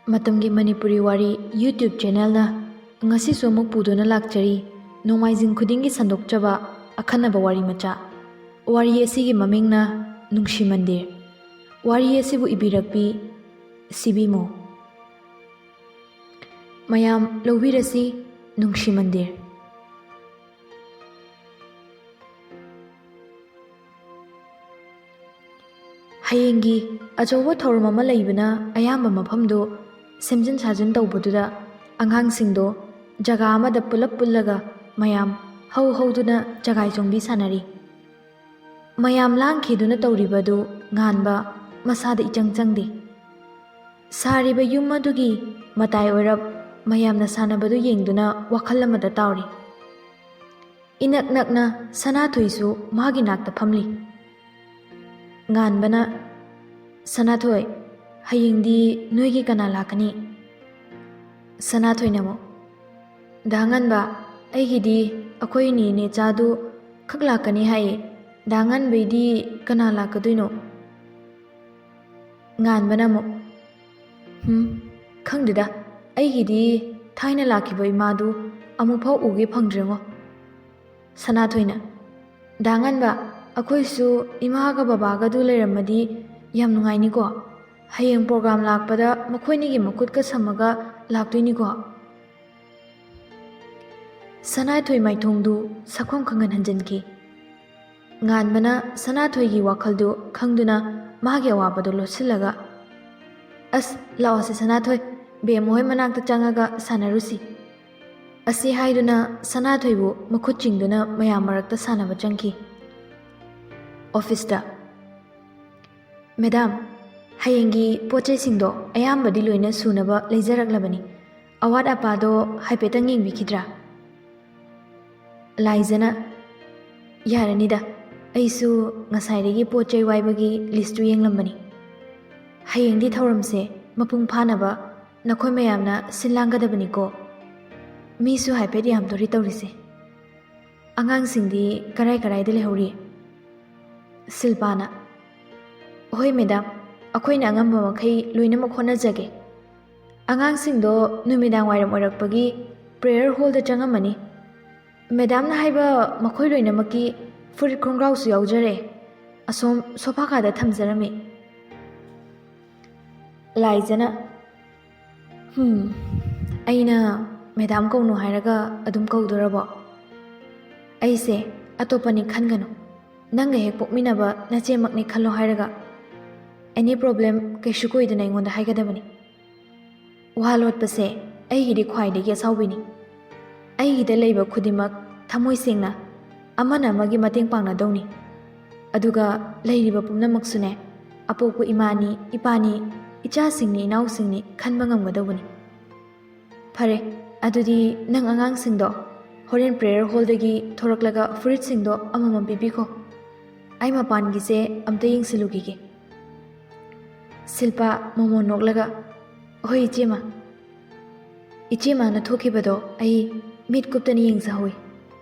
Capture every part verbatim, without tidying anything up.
ꯃꯇꯝꯒꯤ ꯃꯅꯤꯄꯨꯔꯤ ꯋꯥꯔꯤ YouTube ꯆꯦꯅꯦꯜꯅ ꯉꯁꯤꯁꯨ ꯑꯃꯨꯛ ꯄꯨꯗꯨꯅ ꯂꯥꯛꯆꯔꯤ, ꯅꯣꯡꯃꯥꯏꯖꯤꯡ ꯈꯨꯗꯤꯡꯒꯤ ꯁꯟꯗꯣꯛꯆꯕ ꯑꯈꯟꯅꯕ ꯋꯥꯔꯤ ꯃꯆꯥ꯫ ꯋꯥꯔꯤ ꯑꯁꯤꯒꯤ ꯃꯃꯤꯡꯅ ꯅꯨꯡꯁꯤ ꯃꯟꯗꯤꯔ꯫ ꯋꯥꯔꯤ ꯑꯁꯤꯕꯨ ꯏꯕꯤꯔꯛꯄꯤ ꯁꯤꯕꯤꯃꯣ꯫ ꯃꯌꯥꯝ ꯂꯧꯕꯤꯔꯁꯤ, ꯅꯨꯡꯁꯤ ꯃꯟꯗꯤꯔ꯫ ꯍꯌꯦꯡꯒꯤ ꯑꯆꯧꯕ ꯊꯧꯔꯝ ꯑꯃ ꯂꯩꯕꯅ ꯑꯌꯥꯝꯕ ꯃꯐꯝꯗꯨ ꯁꯦꯝꯖꯤꯟ ꯁꯥꯖꯤꯟ ꯇꯧꯕꯗꯨꯗ ꯑꯉꯥꯡꯁꯤꯡꯗꯣ ꯖꯒꯥ ꯑꯃꯗ ꯄꯨꯂꯞ ꯄꯨꯜꯂꯒ ꯃꯌꯥꯝ ꯍꯧ ꯍꯧꯗꯨꯅ ꯆꯒꯥꯏ ꯆꯣꯡꯕꯤ ꯁꯥꯟꯅꯔꯤ꯫ ꯃꯌꯥꯝ ꯂꯥꯡꯈꯤꯗꯨꯅ ꯇꯧꯔꯤꯕꯗꯨ ꯉꯥꯟꯕ ꯃꯁꯥꯗ ꯏꯆꯪ ꯆꯪꯗꯦ꯫ ꯁꯥꯔꯤꯕ ꯌꯨꯝ ꯑꯗꯨꯒꯤ ꯃꯇꯥꯏ ꯑꯣꯏꯔꯞ ꯃꯌꯥꯝꯅ ꯁꯥꯟꯅꯕꯗꯨ ꯌꯦꯡꯗꯨꯅ ꯋꯥꯈꯜ ꯑꯃꯗ ꯇꯥꯎꯔꯤ꯫ ꯏꯅꯛ ꯅꯛꯅ ꯁꯅꯥꯊꯣꯏꯁꯨ ꯃꯥꯒꯤ ꯅꯥꯛꯇ ꯐꯝꯂꯤ꯫ ꯉꯥꯟꯕꯅ, "ꯁꯅꯥꯊꯣꯏ, ꯍꯌꯦꯡꯗꯤ ꯅꯣꯏꯒꯤ ꯀꯅꯥ ꯂꯥꯛꯀꯅꯤ?" ꯁꯅꯥꯊꯣꯏꯅ ꯑꯃꯨꯛ, "ꯗꯥ ꯉꯥꯟꯕ, ꯑꯩꯒꯤꯗꯤ ꯑꯩꯈꯣꯏ ꯏꯅꯦ ꯏꯅꯦꯆꯥꯗꯨ ꯈꯛ ꯂꯥꯛꯀꯅꯤ ꯍꯥꯏꯌꯦ꯫ ꯗꯥ ꯉꯥꯟꯕꯩꯗꯤ ꯀꯅꯥ ꯂꯥꯛꯀꯗꯣꯏꯅꯣ?" ꯉꯥꯟꯕꯅ ꯑꯃꯨꯛ, "ꯍꯨꯝ, ꯈꯪꯗꯦꯗ, ꯑꯩꯒꯤꯗꯤ ꯊꯥꯏꯅ ꯂꯥꯛꯈꯤꯕ ꯏꯃꯥꯗꯨ ꯑꯃꯨꯛꯐꯥꯎ ꯎꯒꯦ ꯐꯪꯗ꯭ꯔꯦꯉꯣ꯫" ꯁꯅꯥꯊꯣꯏꯅ, "ꯗꯥ ꯉꯥꯟꯕ, ꯑꯩꯈꯣꯏꯁꯨ ꯏꯃꯥꯒ ꯕꯕꯥꯒꯗꯨ ꯂꯩꯔꯝꯃꯗꯤ ꯌꯥꯝ ꯅꯨꯡꯉꯥꯏꯅꯤꯀꯣ꯫ ꯍꯌꯦꯡ ꯄ꯭ꯔꯣꯒ꯭ꯔꯥꯝ ꯂꯥꯛꯄꯗ ꯃꯈꯣꯏꯅꯤꯒꯤ ꯃꯈꯨꯠꯀ ꯁꯝꯃꯒ ꯂꯥꯛꯇꯣꯏꯅꯤꯀꯣ꯫" ꯁꯅꯥꯊꯣꯏ ꯃꯥꯏꯊꯣꯡꯗꯨ ꯁꯛꯐꯝ ꯈꯪꯍꯟ ꯍꯟꯖꯤꯟꯈꯤ꯫ ꯉꯥꯟꯕꯅ ꯁꯅꯥꯊꯣꯏꯒꯤ ꯋꯥꯈꯜꯗꯨ ꯈꯪꯗꯨꯅ ꯃꯥꯒꯤ ꯑꯋꯥꯕꯗꯨ ꯂꯣꯠꯁꯤꯜꯂꯒ, "ꯑꯁ, ꯂꯥꯛꯑꯣꯁꯦ ꯁꯅꯥꯊꯣꯏ, ꯕꯦꯝꯃ ꯍꯣꯏ ꯃꯅꯥꯛꯇ ꯆꯪꯉꯒ ꯁꯥꯟꯅꯔꯨꯁꯤ꯫" ꯑꯁꯤ ꯍꯥꯏꯗꯨꯅ ꯁꯅꯥꯊꯣꯏꯕꯨ ꯃꯈꯨꯠ ꯆꯤꯡꯗꯨꯅ ꯃꯌꯥꯝ ꯃꯔꯛꯇ ꯁꯥꯟꯅꯕ ꯆꯪꯈꯤ꯫ ꯑꯣꯐꯤꯁꯇ, "ꯃꯦꯗꯥꯝ, ꯍꯌꯦꯡꯒꯤ ꯄꯣꯠ ꯆꯩꯁꯤꯡꯗꯣ ꯑꯌꯥꯝꯕꯗꯤ ꯂꯣꯏꯅ ꯁꯨꯅꯕ ꯂꯩꯖꯔꯛꯂꯕꯅꯤ꯫ ꯑꯋꯥꯠ ꯑꯄꯥꯗꯣ ꯍꯥꯏꯐꯦꯠꯇꯪ ꯌꯦꯡꯕꯤꯈꯤꯗ꯭ꯔꯥ?" ꯂꯥꯏꯖꯅ, "ꯌꯥꯔꯅꯤꯗ, ꯑꯩꯁꯨ ꯉꯁꯥꯏꯗꯒꯤ ꯄꯣꯠ ꯆꯩ ꯋꯥꯏꯕꯒꯤ ꯂꯤꯁꯇꯨ ꯌꯦꯡꯂꯝꯕꯅꯤ꯫ ꯍꯌꯦꯡꯗꯤ ꯊꯧꯔꯝꯁꯦ ꯃꯄꯨꯡ ꯐꯥꯅꯕ ꯅꯈꯣꯏ ꯃꯌꯥꯝꯅ ꯁꯤꯟ ꯂꯥꯡꯒꯗꯕꯅꯤꯀꯣ꯫ ꯃꯤꯁꯨ ꯍꯥꯏꯐꯦꯠ ꯌꯥꯝꯗꯣꯔꯤ ꯇꯧꯔꯤꯁꯦ꯫ ꯑꯉꯥꯡꯁꯤꯡꯗꯤ ꯀꯔꯥꯏ ꯀꯔꯥꯏꯗ ꯂꯩꯍꯧꯔꯤ?" ꯁꯤꯜꯄꯥꯅ, "ꯍꯣꯏ ꯃꯦꯗꯥꯝ, ꯑꯩꯈꯣꯏꯅ ꯑꯉꯝꯕ ꯃꯈꯩ ꯂꯣꯏꯅꯃꯛ ꯍꯣꯠꯅꯖꯒꯦ꯫ ꯑꯉꯥꯡꯁꯤꯡꯗꯣ ꯅꯨꯃꯤꯗꯥꯡ ꯋꯥꯏꯔꯝ ꯑꯣꯏꯔꯛꯄꯒꯤ prayer hallꯗ ꯆꯪꯉꯝꯃꯅꯤ꯫ ꯃꯦꯗꯥꯝꯅ ꯍꯥꯏꯕ ꯃꯈꯣꯏ ꯂꯣꯏꯅꯃꯛꯀꯤ ꯐꯨꯔꯤꯠ ꯈꯣꯡꯒ꯭ꯔꯥꯎꯁꯨ ꯌꯥꯎꯖꯔꯦ꯫ ꯑꯁꯣꯝ ꯁꯣꯐꯥ ꯀꯥꯗ ꯊꯝꯖꯔꯝꯃꯤ꯫ ꯂꯥꯏꯖꯅ, "ꯍꯝ, ꯑꯩꯅ ꯃꯦꯗꯥꯝ ꯀꯧꯅꯨ ꯍꯥꯏꯔꯒ ꯑꯗꯨꯝ ꯀꯧꯗꯣꯔꯕꯣ? ꯑꯩꯁꯦ ꯑꯇꯣꯞꯄꯅꯤ ꯈꯟꯒꯅꯨ꯫ ꯅꯪꯒ ꯍꯦꯛ ꯄꯣꯛꯃꯤꯟꯅꯕ ꯅꯆꯦꯃꯛꯅꯤ ꯈꯜꯂꯣ ꯍꯥꯏꯔꯒ꯫ Any problem ꯀꯩꯁꯨ ꯀꯣꯏꯗꯅ ꯑꯩꯉꯣꯟꯗ ꯍꯥꯏꯒꯗꯕꯅꯤ꯫" ꯋꯥ ꯂꯣꯠꯄꯁꯦ ꯑꯩꯒꯤꯗꯤ ꯈ꯭ꯋꯥꯏꯗꯒꯤ ꯑꯁꯥꯎꯕꯤꯅꯤ꯫ ꯑꯩꯒꯤꯗ ꯂꯩꯕ ꯈꯨꯗꯤꯡꯃꯛ ꯊꯃꯣꯏ ꯁꯦꯡꯅ ꯑꯃꯅ ꯑꯃꯒꯤ ꯃꯇꯦꯡ ꯄꯥꯡꯅꯗꯧꯅꯤ꯫ ꯑꯗꯨꯒ ꯂꯩꯔꯤꯕ ꯄꯨꯝꯅꯃꯛꯁꯨꯅꯦ, ꯑꯄꯣꯛꯄ ꯏꯃꯥꯅꯤ, ꯏꯄꯥꯅꯤ, ꯏꯆꯥꯁꯤꯡꯅꯤ, ꯏꯅꯥꯎꯁꯤꯡꯅꯤ ꯈꯟꯕ ꯉꯝꯒꯗꯧꯕꯅꯤ꯫ ꯐꯔꯦ, ꯑꯗꯨꯗꯤ ꯅꯪ ꯑꯉꯥꯡꯁꯤꯡꯗꯣ ꯍꯣꯔꯦꯟ prayer hallꯗꯒꯤ ꯊꯣꯔꯛꯂꯒ ꯐꯨꯔꯤꯠꯁꯤꯡꯗꯣ ꯑꯃꯃꯝ ꯄꯤꯕꯤꯈꯣ꯫ ꯑꯩ ꯃꯄꯥꯟꯒꯤꯁꯦ ꯑꯝꯇ ꯌꯦꯡꯁꯤꯜꯂꯨꯈꯤꯒꯦ꯫ ꯁꯤꯜꯄꯥ ꯃꯣꯃꯣꯟ ꯅꯣꯛꯂꯒ, "ꯍꯣꯏ, ꯏꯆꯦꯃ꯫ ꯏꯆꯦꯃꯅ ꯊꯣꯛꯈꯤꯕꯗꯣ ꯑꯩ ꯃꯤꯠ ꯀꯨꯞꯇꯅ ꯌꯦꯡꯖꯍꯧꯏ꯫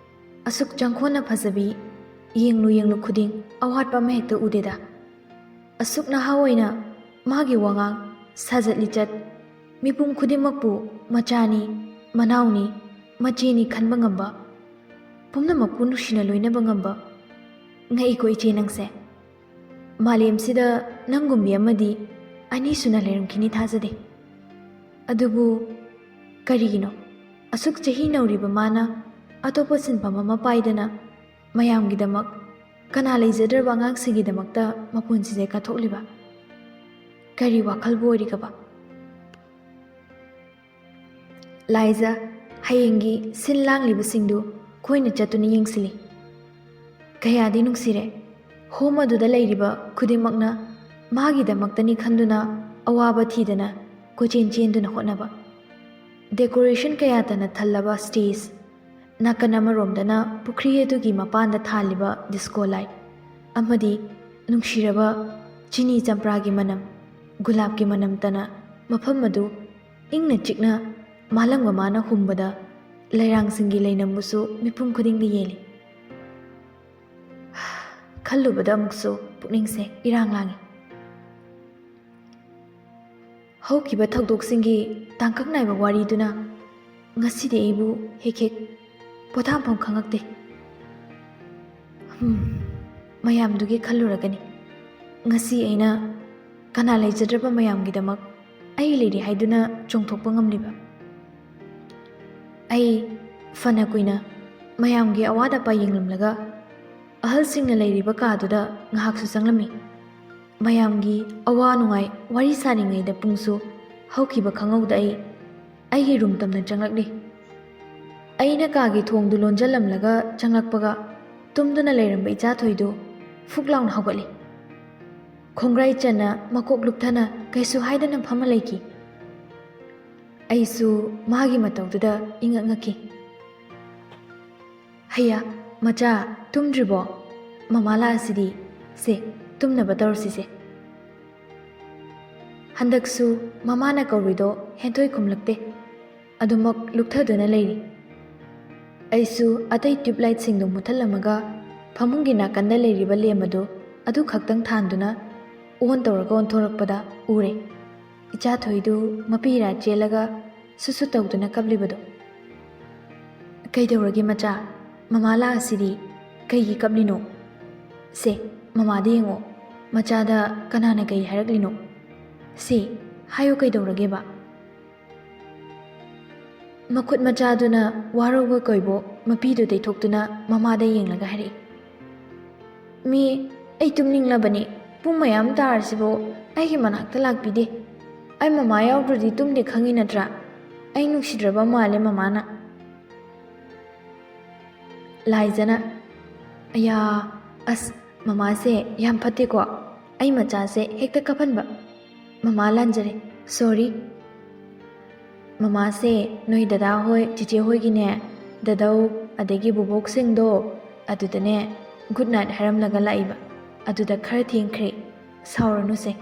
ꯑꯁꯨꯛ ꯆꯪꯈꯣꯟꯅ ꯐꯖꯕꯤ, ꯌꯦꯡꯂꯨ ꯌꯦꯡꯂꯨ ꯈꯨꯗꯤꯡ ꯑꯋꯥꯠꯄ ꯑꯃꯍꯦꯛꯇ ꯎꯗꯦꯗ꯫ ꯑꯁꯨꯛ ꯅꯍꯥ ꯑꯣꯏꯅ ꯃꯥꯒꯤ ꯋꯥꯉꯥꯡ, ꯁꯥꯖꯠ ꯂꯤꯆꯠ, ꯃꯤꯄꯨꯝ ꯈꯨꯗꯤꯡꯃꯛꯄꯨ ꯃꯆꯥꯅꯤ, ꯃꯅꯥꯎꯅꯤ, ꯃꯆꯦꯅꯤ ꯈꯟꯕ ꯉꯝꯕ, ꯄꯨꯝꯅꯃꯛꯄꯨ ꯅꯨꯡꯁꯤꯅ ꯂꯣꯏꯅꯕ ꯉꯝꯕ꯫ ꯉꯛꯏꯀꯣ ꯏꯆꯦ ꯅꯪꯁꯦ꯫ ꯃꯥꯂꯦꯝꯁꯤꯗ ꯅꯪꯒꯨꯝꯕꯤ ꯑꯃꯗꯤ ꯑꯅꯤꯁꯨꯅ ꯂꯩꯔꯝꯈꯤꯅꯤ ꯊꯥꯖꯗꯦ꯫ ꯑꯗꯨꯕꯨ ꯀꯔꯤꯒꯤꯅꯣ ꯑꯁꯨꯛ ꯆꯍꯤ ꯅꯧꯔꯤꯕ ꯃꯥꯅ ꯑꯇꯣꯞꯄ ꯁꯤꯟꯐꯝ ꯑꯃ ꯄꯥꯏꯗꯅ ꯃꯌꯥꯝꯒꯤꯗꯃꯛ, ꯀꯅꯥ ꯂꯩꯖꯗ꯭ꯔꯕ ꯑꯉꯥꯡꯁꯤꯡꯒꯤꯗꯃꯛꯇ ꯃꯄꯨꯟꯁꯤꯁꯦ ꯀꯠꯊꯣꯛꯂꯤꯕ? ꯀꯔꯤ ꯋꯥꯈꯜꯕꯨ ꯑꯣꯏꯔꯤꯒꯕ?" ꯂꯥꯏꯖ, ꯍꯌꯦꯡꯒꯤ ꯁꯤꯟ ꯂꯥꯡꯂꯤꯕꯁꯤꯡꯗꯨ ꯈꯣꯏꯅ ꯆꯠꯇꯨꯅ ꯌꯦꯡꯁꯤꯜꯂꯤ꯫ ꯀꯌꯥꯗꯤ ꯅꯨꯡꯁꯤꯔꯦ꯫ Home ꯑꯗꯨꯗ ꯂꯩꯔꯤꯕ ꯈꯨꯗꯤꯡꯃꯛꯅ ꯃꯥꯒꯤꯗꯃꯛꯇꯅꯤ ꯈꯟꯗꯨꯅ ꯑꯋꯥꯕ ꯊꯤꯗꯅ ꯀꯣꯏꯆꯦꯟ ꯆꯦꯟꯗꯨꯅ ꯍꯣꯠꯅꯕ꯫ Decoration ꯀꯌꯥꯇꯅ ꯊꯜꯂꯕ stage, ꯅꯥꯀꯟ ꯑꯃꯔꯣꯝꯗꯅ ꯄꯨꯈ꯭ꯔꯤ ꯑꯗꯨꯒꯤ ꯃꯄꯥꯟꯗ ꯊꯥꯜꯂꯤꯕ disco light ꯑꯃꯗꯤ ꯅꯨꯡꯁꯤꯔꯕ ꯆꯤꯅꯤ ꯆꯝꯄ꯭ꯔꯥꯒꯤ ꯃꯅꯝ, ꯒꯨꯂꯥꯞꯀꯤ ꯃꯅꯝꯇꯅ ꯃꯐꯝ ꯑꯗꯨ ꯏꯪꯅ ꯆꯤꯛꯅ ꯃꯥꯂꯪꯕ ꯃꯥꯅ ꯍꯨꯝꯕꯗ ꯂꯩꯔꯥꯡꯁꯤꯡꯒꯤ ꯂꯩꯅꯝꯕꯨꯁꯨ ꯃꯤꯄꯨꯝ ꯈꯨꯗꯤꯡꯅ ꯌꯦꯜꯂꯤ꯫ ꯈꯜꯂꯨꯕꯗ ꯑꯃꯨꯛꯁꯨ ꯄꯨꯛꯅꯤꯡꯁꯦ ꯏꯔꯥꯡ ꯂꯥꯡꯏ꯫ ꯍꯧꯈꯤꯕ ꯊꯧꯗꯣꯛꯁꯤꯡꯒꯤ ꯇꯥꯡꯀꯛ ꯅꯥꯏꯕ ꯋꯥꯔꯤꯗꯨꯅ ꯉꯁꯤꯗꯤ ꯑꯩꯕꯨ ꯍꯦꯛ ꯍꯦꯛ ꯄꯣꯊꯥꯐꯝ ꯈꯪꯉꯛꯇꯦ꯫ ꯍꯝ, ꯃꯌꯥꯝꯗꯨꯒꯤ ꯈꯜꯂꯨꯔꯒꯅꯤ ꯉꯁꯤ ꯑꯩꯅ ꯀꯅꯥ ꯂꯩꯖꯗ꯭ꯔꯕ ꯃꯌꯥꯝꯒꯤꯗꯃꯛ ꯑꯩ ꯂꯩꯔꯤ ꯍꯥꯏꯗꯨꯅ ꯆꯣꯡꯊꯣꯛꯄ ꯉꯝꯂꯤꯕ? ꯑꯩ ꯐꯅ ꯀꯨꯏꯅ ꯃꯌꯥꯝꯒꯤ ꯑꯋꯥꯠ ꯑꯄꯥ ꯌꯦꯡꯂꯝꯂꯒ ꯑꯍꯜꯁꯤꯡꯅ ꯂꯩꯔꯤꯕ ꯀꯥꯗꯨꯗ ꯉꯥꯏꯍꯥꯛꯁꯨ ꯆꯪꯂꯝꯃꯤ꯫ ꯃꯌꯥꯝꯒꯤ ꯑꯋꯥ ꯅꯨꯡꯉꯥꯏ ꯋꯥꯔꯤ ꯁꯥꯔꯤꯉꯩꯗ ꯄꯨꯡꯁꯨ ꯍꯧꯈꯤꯕ ꯈꯪꯍꯧꯗ ꯑꯩ ꯑꯩꯒꯤ ꯔꯨꯝ ꯇꯝꯅ ꯆꯪꯂꯛꯂꯤ꯫ ꯑꯩꯅ ꯀꯥꯒꯤ ꯊꯣꯡꯗꯨ ꯂꯣꯟꯖꯜꯂꯝꯂꯒ ꯆꯪꯂꯛꯄꯒ ꯇꯨꯝꯗꯨꯅ ꯂꯩꯔꯝꯕ ꯏꯆꯥ ꯊꯣꯏꯗꯨ ꯐꯨꯛ ꯂꯥꯎꯅ ꯍꯧꯒꯠꯂꯤ꯫ ꯈꯣꯡꯒ꯭ꯔꯥꯏ ꯆꯟꯅ ꯃꯀꯣꯛ ꯂꯨꯞꯊꯅ ꯀꯩꯁꯨ ꯍꯥꯏꯗꯅ ꯐꯝꯃ ꯂꯩꯈꯤ꯫ ꯑꯩꯁꯨ ꯃꯥꯒꯤ ꯃꯇꯧꯗꯨꯗ ꯏꯉꯛ ꯉꯛꯈꯤ꯫ "ꯍꯩꯌꯥ, ꯃꯆꯥ, ꯇꯨꯝꯗ꯭ꯔꯤꯕꯣ? ꯃꯃꯥ ꯂꯥꯛꯑꯁꯤꯗꯤ꯫ ꯁꯦ, ꯇꯨꯝꯅꯕ ꯇꯧꯔꯁꯤꯁꯦ꯫" ꯍꯟꯗꯛꯁꯨ ꯃꯃꯥꯅ ꯀꯧꯔꯤꯗꯣ ꯍꯦꯟꯊꯣꯏ ꯈꯨꯝꯂꯛꯇꯦ꯫ ꯑꯗꯨꯃꯛ ꯂꯨꯞꯊꯗꯨꯅ ꯂꯩꯔꯤ꯫ ꯑꯩꯁꯨ ꯑꯇꯩ ꯇ꯭ꯌꯨꯕ ꯂꯥꯏꯠꯁꯤꯡꯗꯨ ꯃꯨꯠꯊꯠꯂꯝꯃꯒ ꯐꯃꯨꯡꯒꯤ ꯅꯥꯀꯟꯗ ꯂꯩꯔꯤꯕ ꯂꯦꯝ ꯑꯗꯨ ꯑꯗꯨ ꯈꯛꯇꯪ ꯊꯥꯟꯗꯨꯅ ꯑꯣꯟ ꯇꯧꯔꯒ ꯑꯣꯟꯊꯣꯔꯛꯄꯗ ꯎꯔꯦ꯫ ꯏꯆꯥ ꯊꯣꯏꯗꯨ ꯃꯄꯤ ꯏꯔꯥ ꯆꯦꯜꯂꯒ ꯁꯨꯁꯨ ꯇꯧꯗꯨꯅ ꯀꯞꯂꯤꯕꯗꯣ꯫ "ꯀꯩꯗꯧꯔꯒꯦ ꯃꯆꯥ? ꯃꯃꯥ ꯂꯥꯛꯑꯁꯤꯗꯤ꯫ ꯀꯩꯒꯤ ꯀꯞꯂꯤꯅꯣ? ꯁꯦ, ꯃꯃꯥꯗ ꯌꯦꯡꯉꯣ꯫ ꯃꯆꯥꯗ ꯀꯅꯥꯅ ꯀꯩ ꯍꯥꯏꯔꯛꯂꯤꯅꯣ? ꯁꯦ, ꯍꯥꯏꯌꯨ ꯀꯩꯗꯧꯔꯒꯦꯕ?" ꯃꯈꯨꯠ ꯃꯆꯥꯗꯨꯅ ꯋꯥꯔꯧꯕ ꯀꯣꯏꯕꯣ ꯃꯄꯤꯗꯨ ꯇꯩꯊꯣꯛꯇꯨꯅ ꯃꯃꯥꯗ ꯌꯦꯡꯂꯒ ꯍꯥꯏꯔꯛꯏ꯫ "ꯃꯤ, ꯑꯩ ꯇꯨꯝꯅꯤꯡꯂꯕꯅꯤ꯫ ꯄꯨꯡ ꯃꯌꯥꯝ ꯇꯥꯔꯁꯤꯕꯨ ꯑꯩꯒꯤ ꯃꯅꯥꯛꯇ ꯂꯥꯛꯄꯤꯗꯦ꯫ ꯑꯩ ꯃꯃꯥ ꯌꯥꯎꯗ꯭ꯔꯗꯤ ꯇꯨꯝꯗꯦ ꯈꯪꯉꯤ ꯅꯠꯇ꯭ꯔꯥ? ꯑꯩ ꯅꯨꯡꯁꯤꯗ꯭ꯔꯕ ꯃꯥꯜꯂꯦ ꯃꯃꯥꯅ꯫" ꯂꯥꯏꯖꯅ, "ꯑꯌꯥ, ꯑꯁ, ꯃꯃꯥꯁꯦ ꯌꯥꯝ ꯐꯠꯇꯦꯀꯣ꯫ ꯑꯩ ꯃꯆꯥꯁꯦ ꯍꯦꯛꯇ ꯀꯞꯍꯟꯕ꯫ ꯃꯃꯥ ꯂꯥꯟꯖꯔꯦ, ꯁꯣꯔꯤ꯫ ꯃꯃꯥꯁꯦ ꯅꯣꯏ ꯗꯗꯥ ꯍꯣꯏ, ꯆꯤꯆꯦ ꯍꯣꯏꯒꯤꯅꯦ, ꯗꯗꯧ, ꯑꯗꯒꯤ ꯕꯣꯕꯣꯛꯁꯤꯡꯗꯣ, ꯑꯗꯨꯗꯅꯦ ꯒꯨꯗ ꯅꯥꯏꯠ ꯍꯥꯏꯔꯝꯂꯒ ꯂꯥꯛꯏꯕ꯫ ꯑꯗꯨꯗ ꯈꯔ ꯊꯦꯡꯈ꯭ꯔꯦ꯫ ꯁꯥꯎꯔꯅꯨꯁꯦ꯫"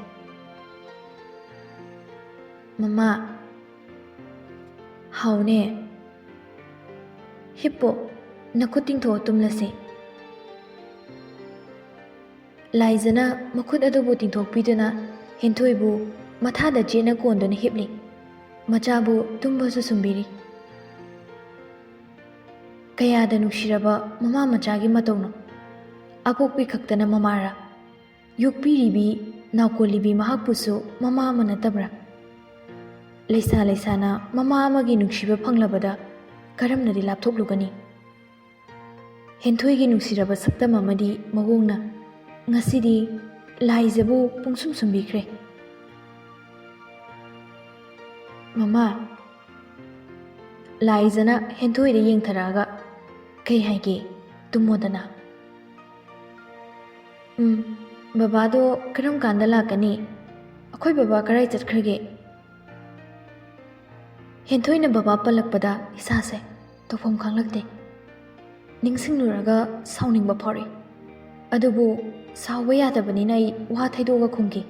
"ꯃꯃꯥ꯫" "ꯍꯥꯎꯅꯦ꯫ ꯍꯤꯞꯄꯣ, ꯅꯈꯨꯠ ꯇꯤꯡꯊꯣꯛꯑ ꯇꯨꯝꯂꯁꯦ꯫" ꯂꯥꯏꯖꯅ ꯃꯈꯨꯠ ꯑꯗꯨꯕꯨ ꯇꯤꯡꯊꯣꯛꯄꯤꯗꯨꯅ ꯍꯦꯟꯊꯣꯏꯕꯨ ꯃꯊꯥꯗ ꯆꯦꯠꯅ ꯀꯣꯟꯗꯨꯅ ꯍꯤꯞꯂꯤ꯫ ꯃꯆꯥꯕꯨ ꯇꯨꯝꯕꯁꯨ ꯁꯨꯝꯕꯤꯔꯤ꯫ ꯀꯌꯥꯗ ꯅꯨꯡꯁꯤꯔꯕ ꯃꯃꯥ ꯃꯆꯥꯒꯤ ꯃꯇꯧꯅꯣ꯫ ꯑꯄꯣꯛꯄꯤ ꯈꯛꯇꯅ ꯃꯃꯥꯔꯥ? ꯌꯣꯛꯄꯤꯔꯤꯕꯤ, ꯅꯥꯎꯀꯣꯜꯂꯤꯕꯤ ꯃꯍꯥꯛꯄꯨꯁꯨ ꯃꯃꯥ ꯑꯃ ꯅꯠꯇꯕ꯭ꯔꯥ? ꯂꯩꯁꯥ ꯂꯩꯁꯥꯅ ꯃꯃꯥ ꯑꯃꯒꯤ ꯅꯨꯡꯁꯤꯕ ꯐꯪꯂꯕꯗ ꯀꯔꯝꯅꯗꯤ ꯂꯥꯞꯊꯣꯛꯂꯨꯒꯅꯤ? ꯍꯦꯟꯊꯣꯏꯒꯤ ꯅꯨꯡꯁꯤꯔꯕ ꯁꯛꯇꯝ ꯑꯃꯗꯤ ꯃꯑꯣꯡꯅ ꯉꯁꯤꯗꯤ ꯂꯥꯏꯖꯕꯨ ꯄꯨꯡꯁꯨꯝ ꯁꯨꯝꯕꯤꯈ꯭ꯔꯦ꯫ "ꯃꯃꯥ," ꯂꯥꯏꯖꯅ ꯍꯦꯟꯊꯣꯏꯗ ꯌꯦꯡꯊꯔꯛꯑꯒ, "ꯀꯩ ꯍꯥꯏꯒꯦ? ꯇꯨꯝꯃꯣꯗꯅ꯫" "ꯎꯝ, ꯕꯕꯥꯗꯣ ꯀꯔꯝ ꯀꯥꯟꯗ ꯂꯥꯛꯀꯅꯤ? ꯑꯩꯈꯣꯏ ꯕꯕꯥ ꯀꯔꯥꯏ ꯆꯠꯈ꯭ꯔꯒꯦ?" ꯍꯦꯟꯊꯣꯏꯅ ꯕꯕꯥ ꯄꯜꯂꯛꯄꯗ ꯏꯁꯥꯁꯦ ꯇꯧꯐꯝ ꯈꯪꯂꯛꯇꯦ꯫ ꯅꯤꯡꯁꯤꯡꯂꯨꯔꯒ ꯁꯥꯎꯅꯤꯡꯕ ꯐꯥꯎꯔꯛꯏ꯫ ꯑꯗꯨꯕꯨ ꯁꯥꯎꯕ ꯌꯥꯗꯕꯅꯤꯅ ꯑꯩ ꯋꯥ ꯊꯩꯗꯣꯛꯑꯒ ꯈꯨꯝꯈꯤ꯫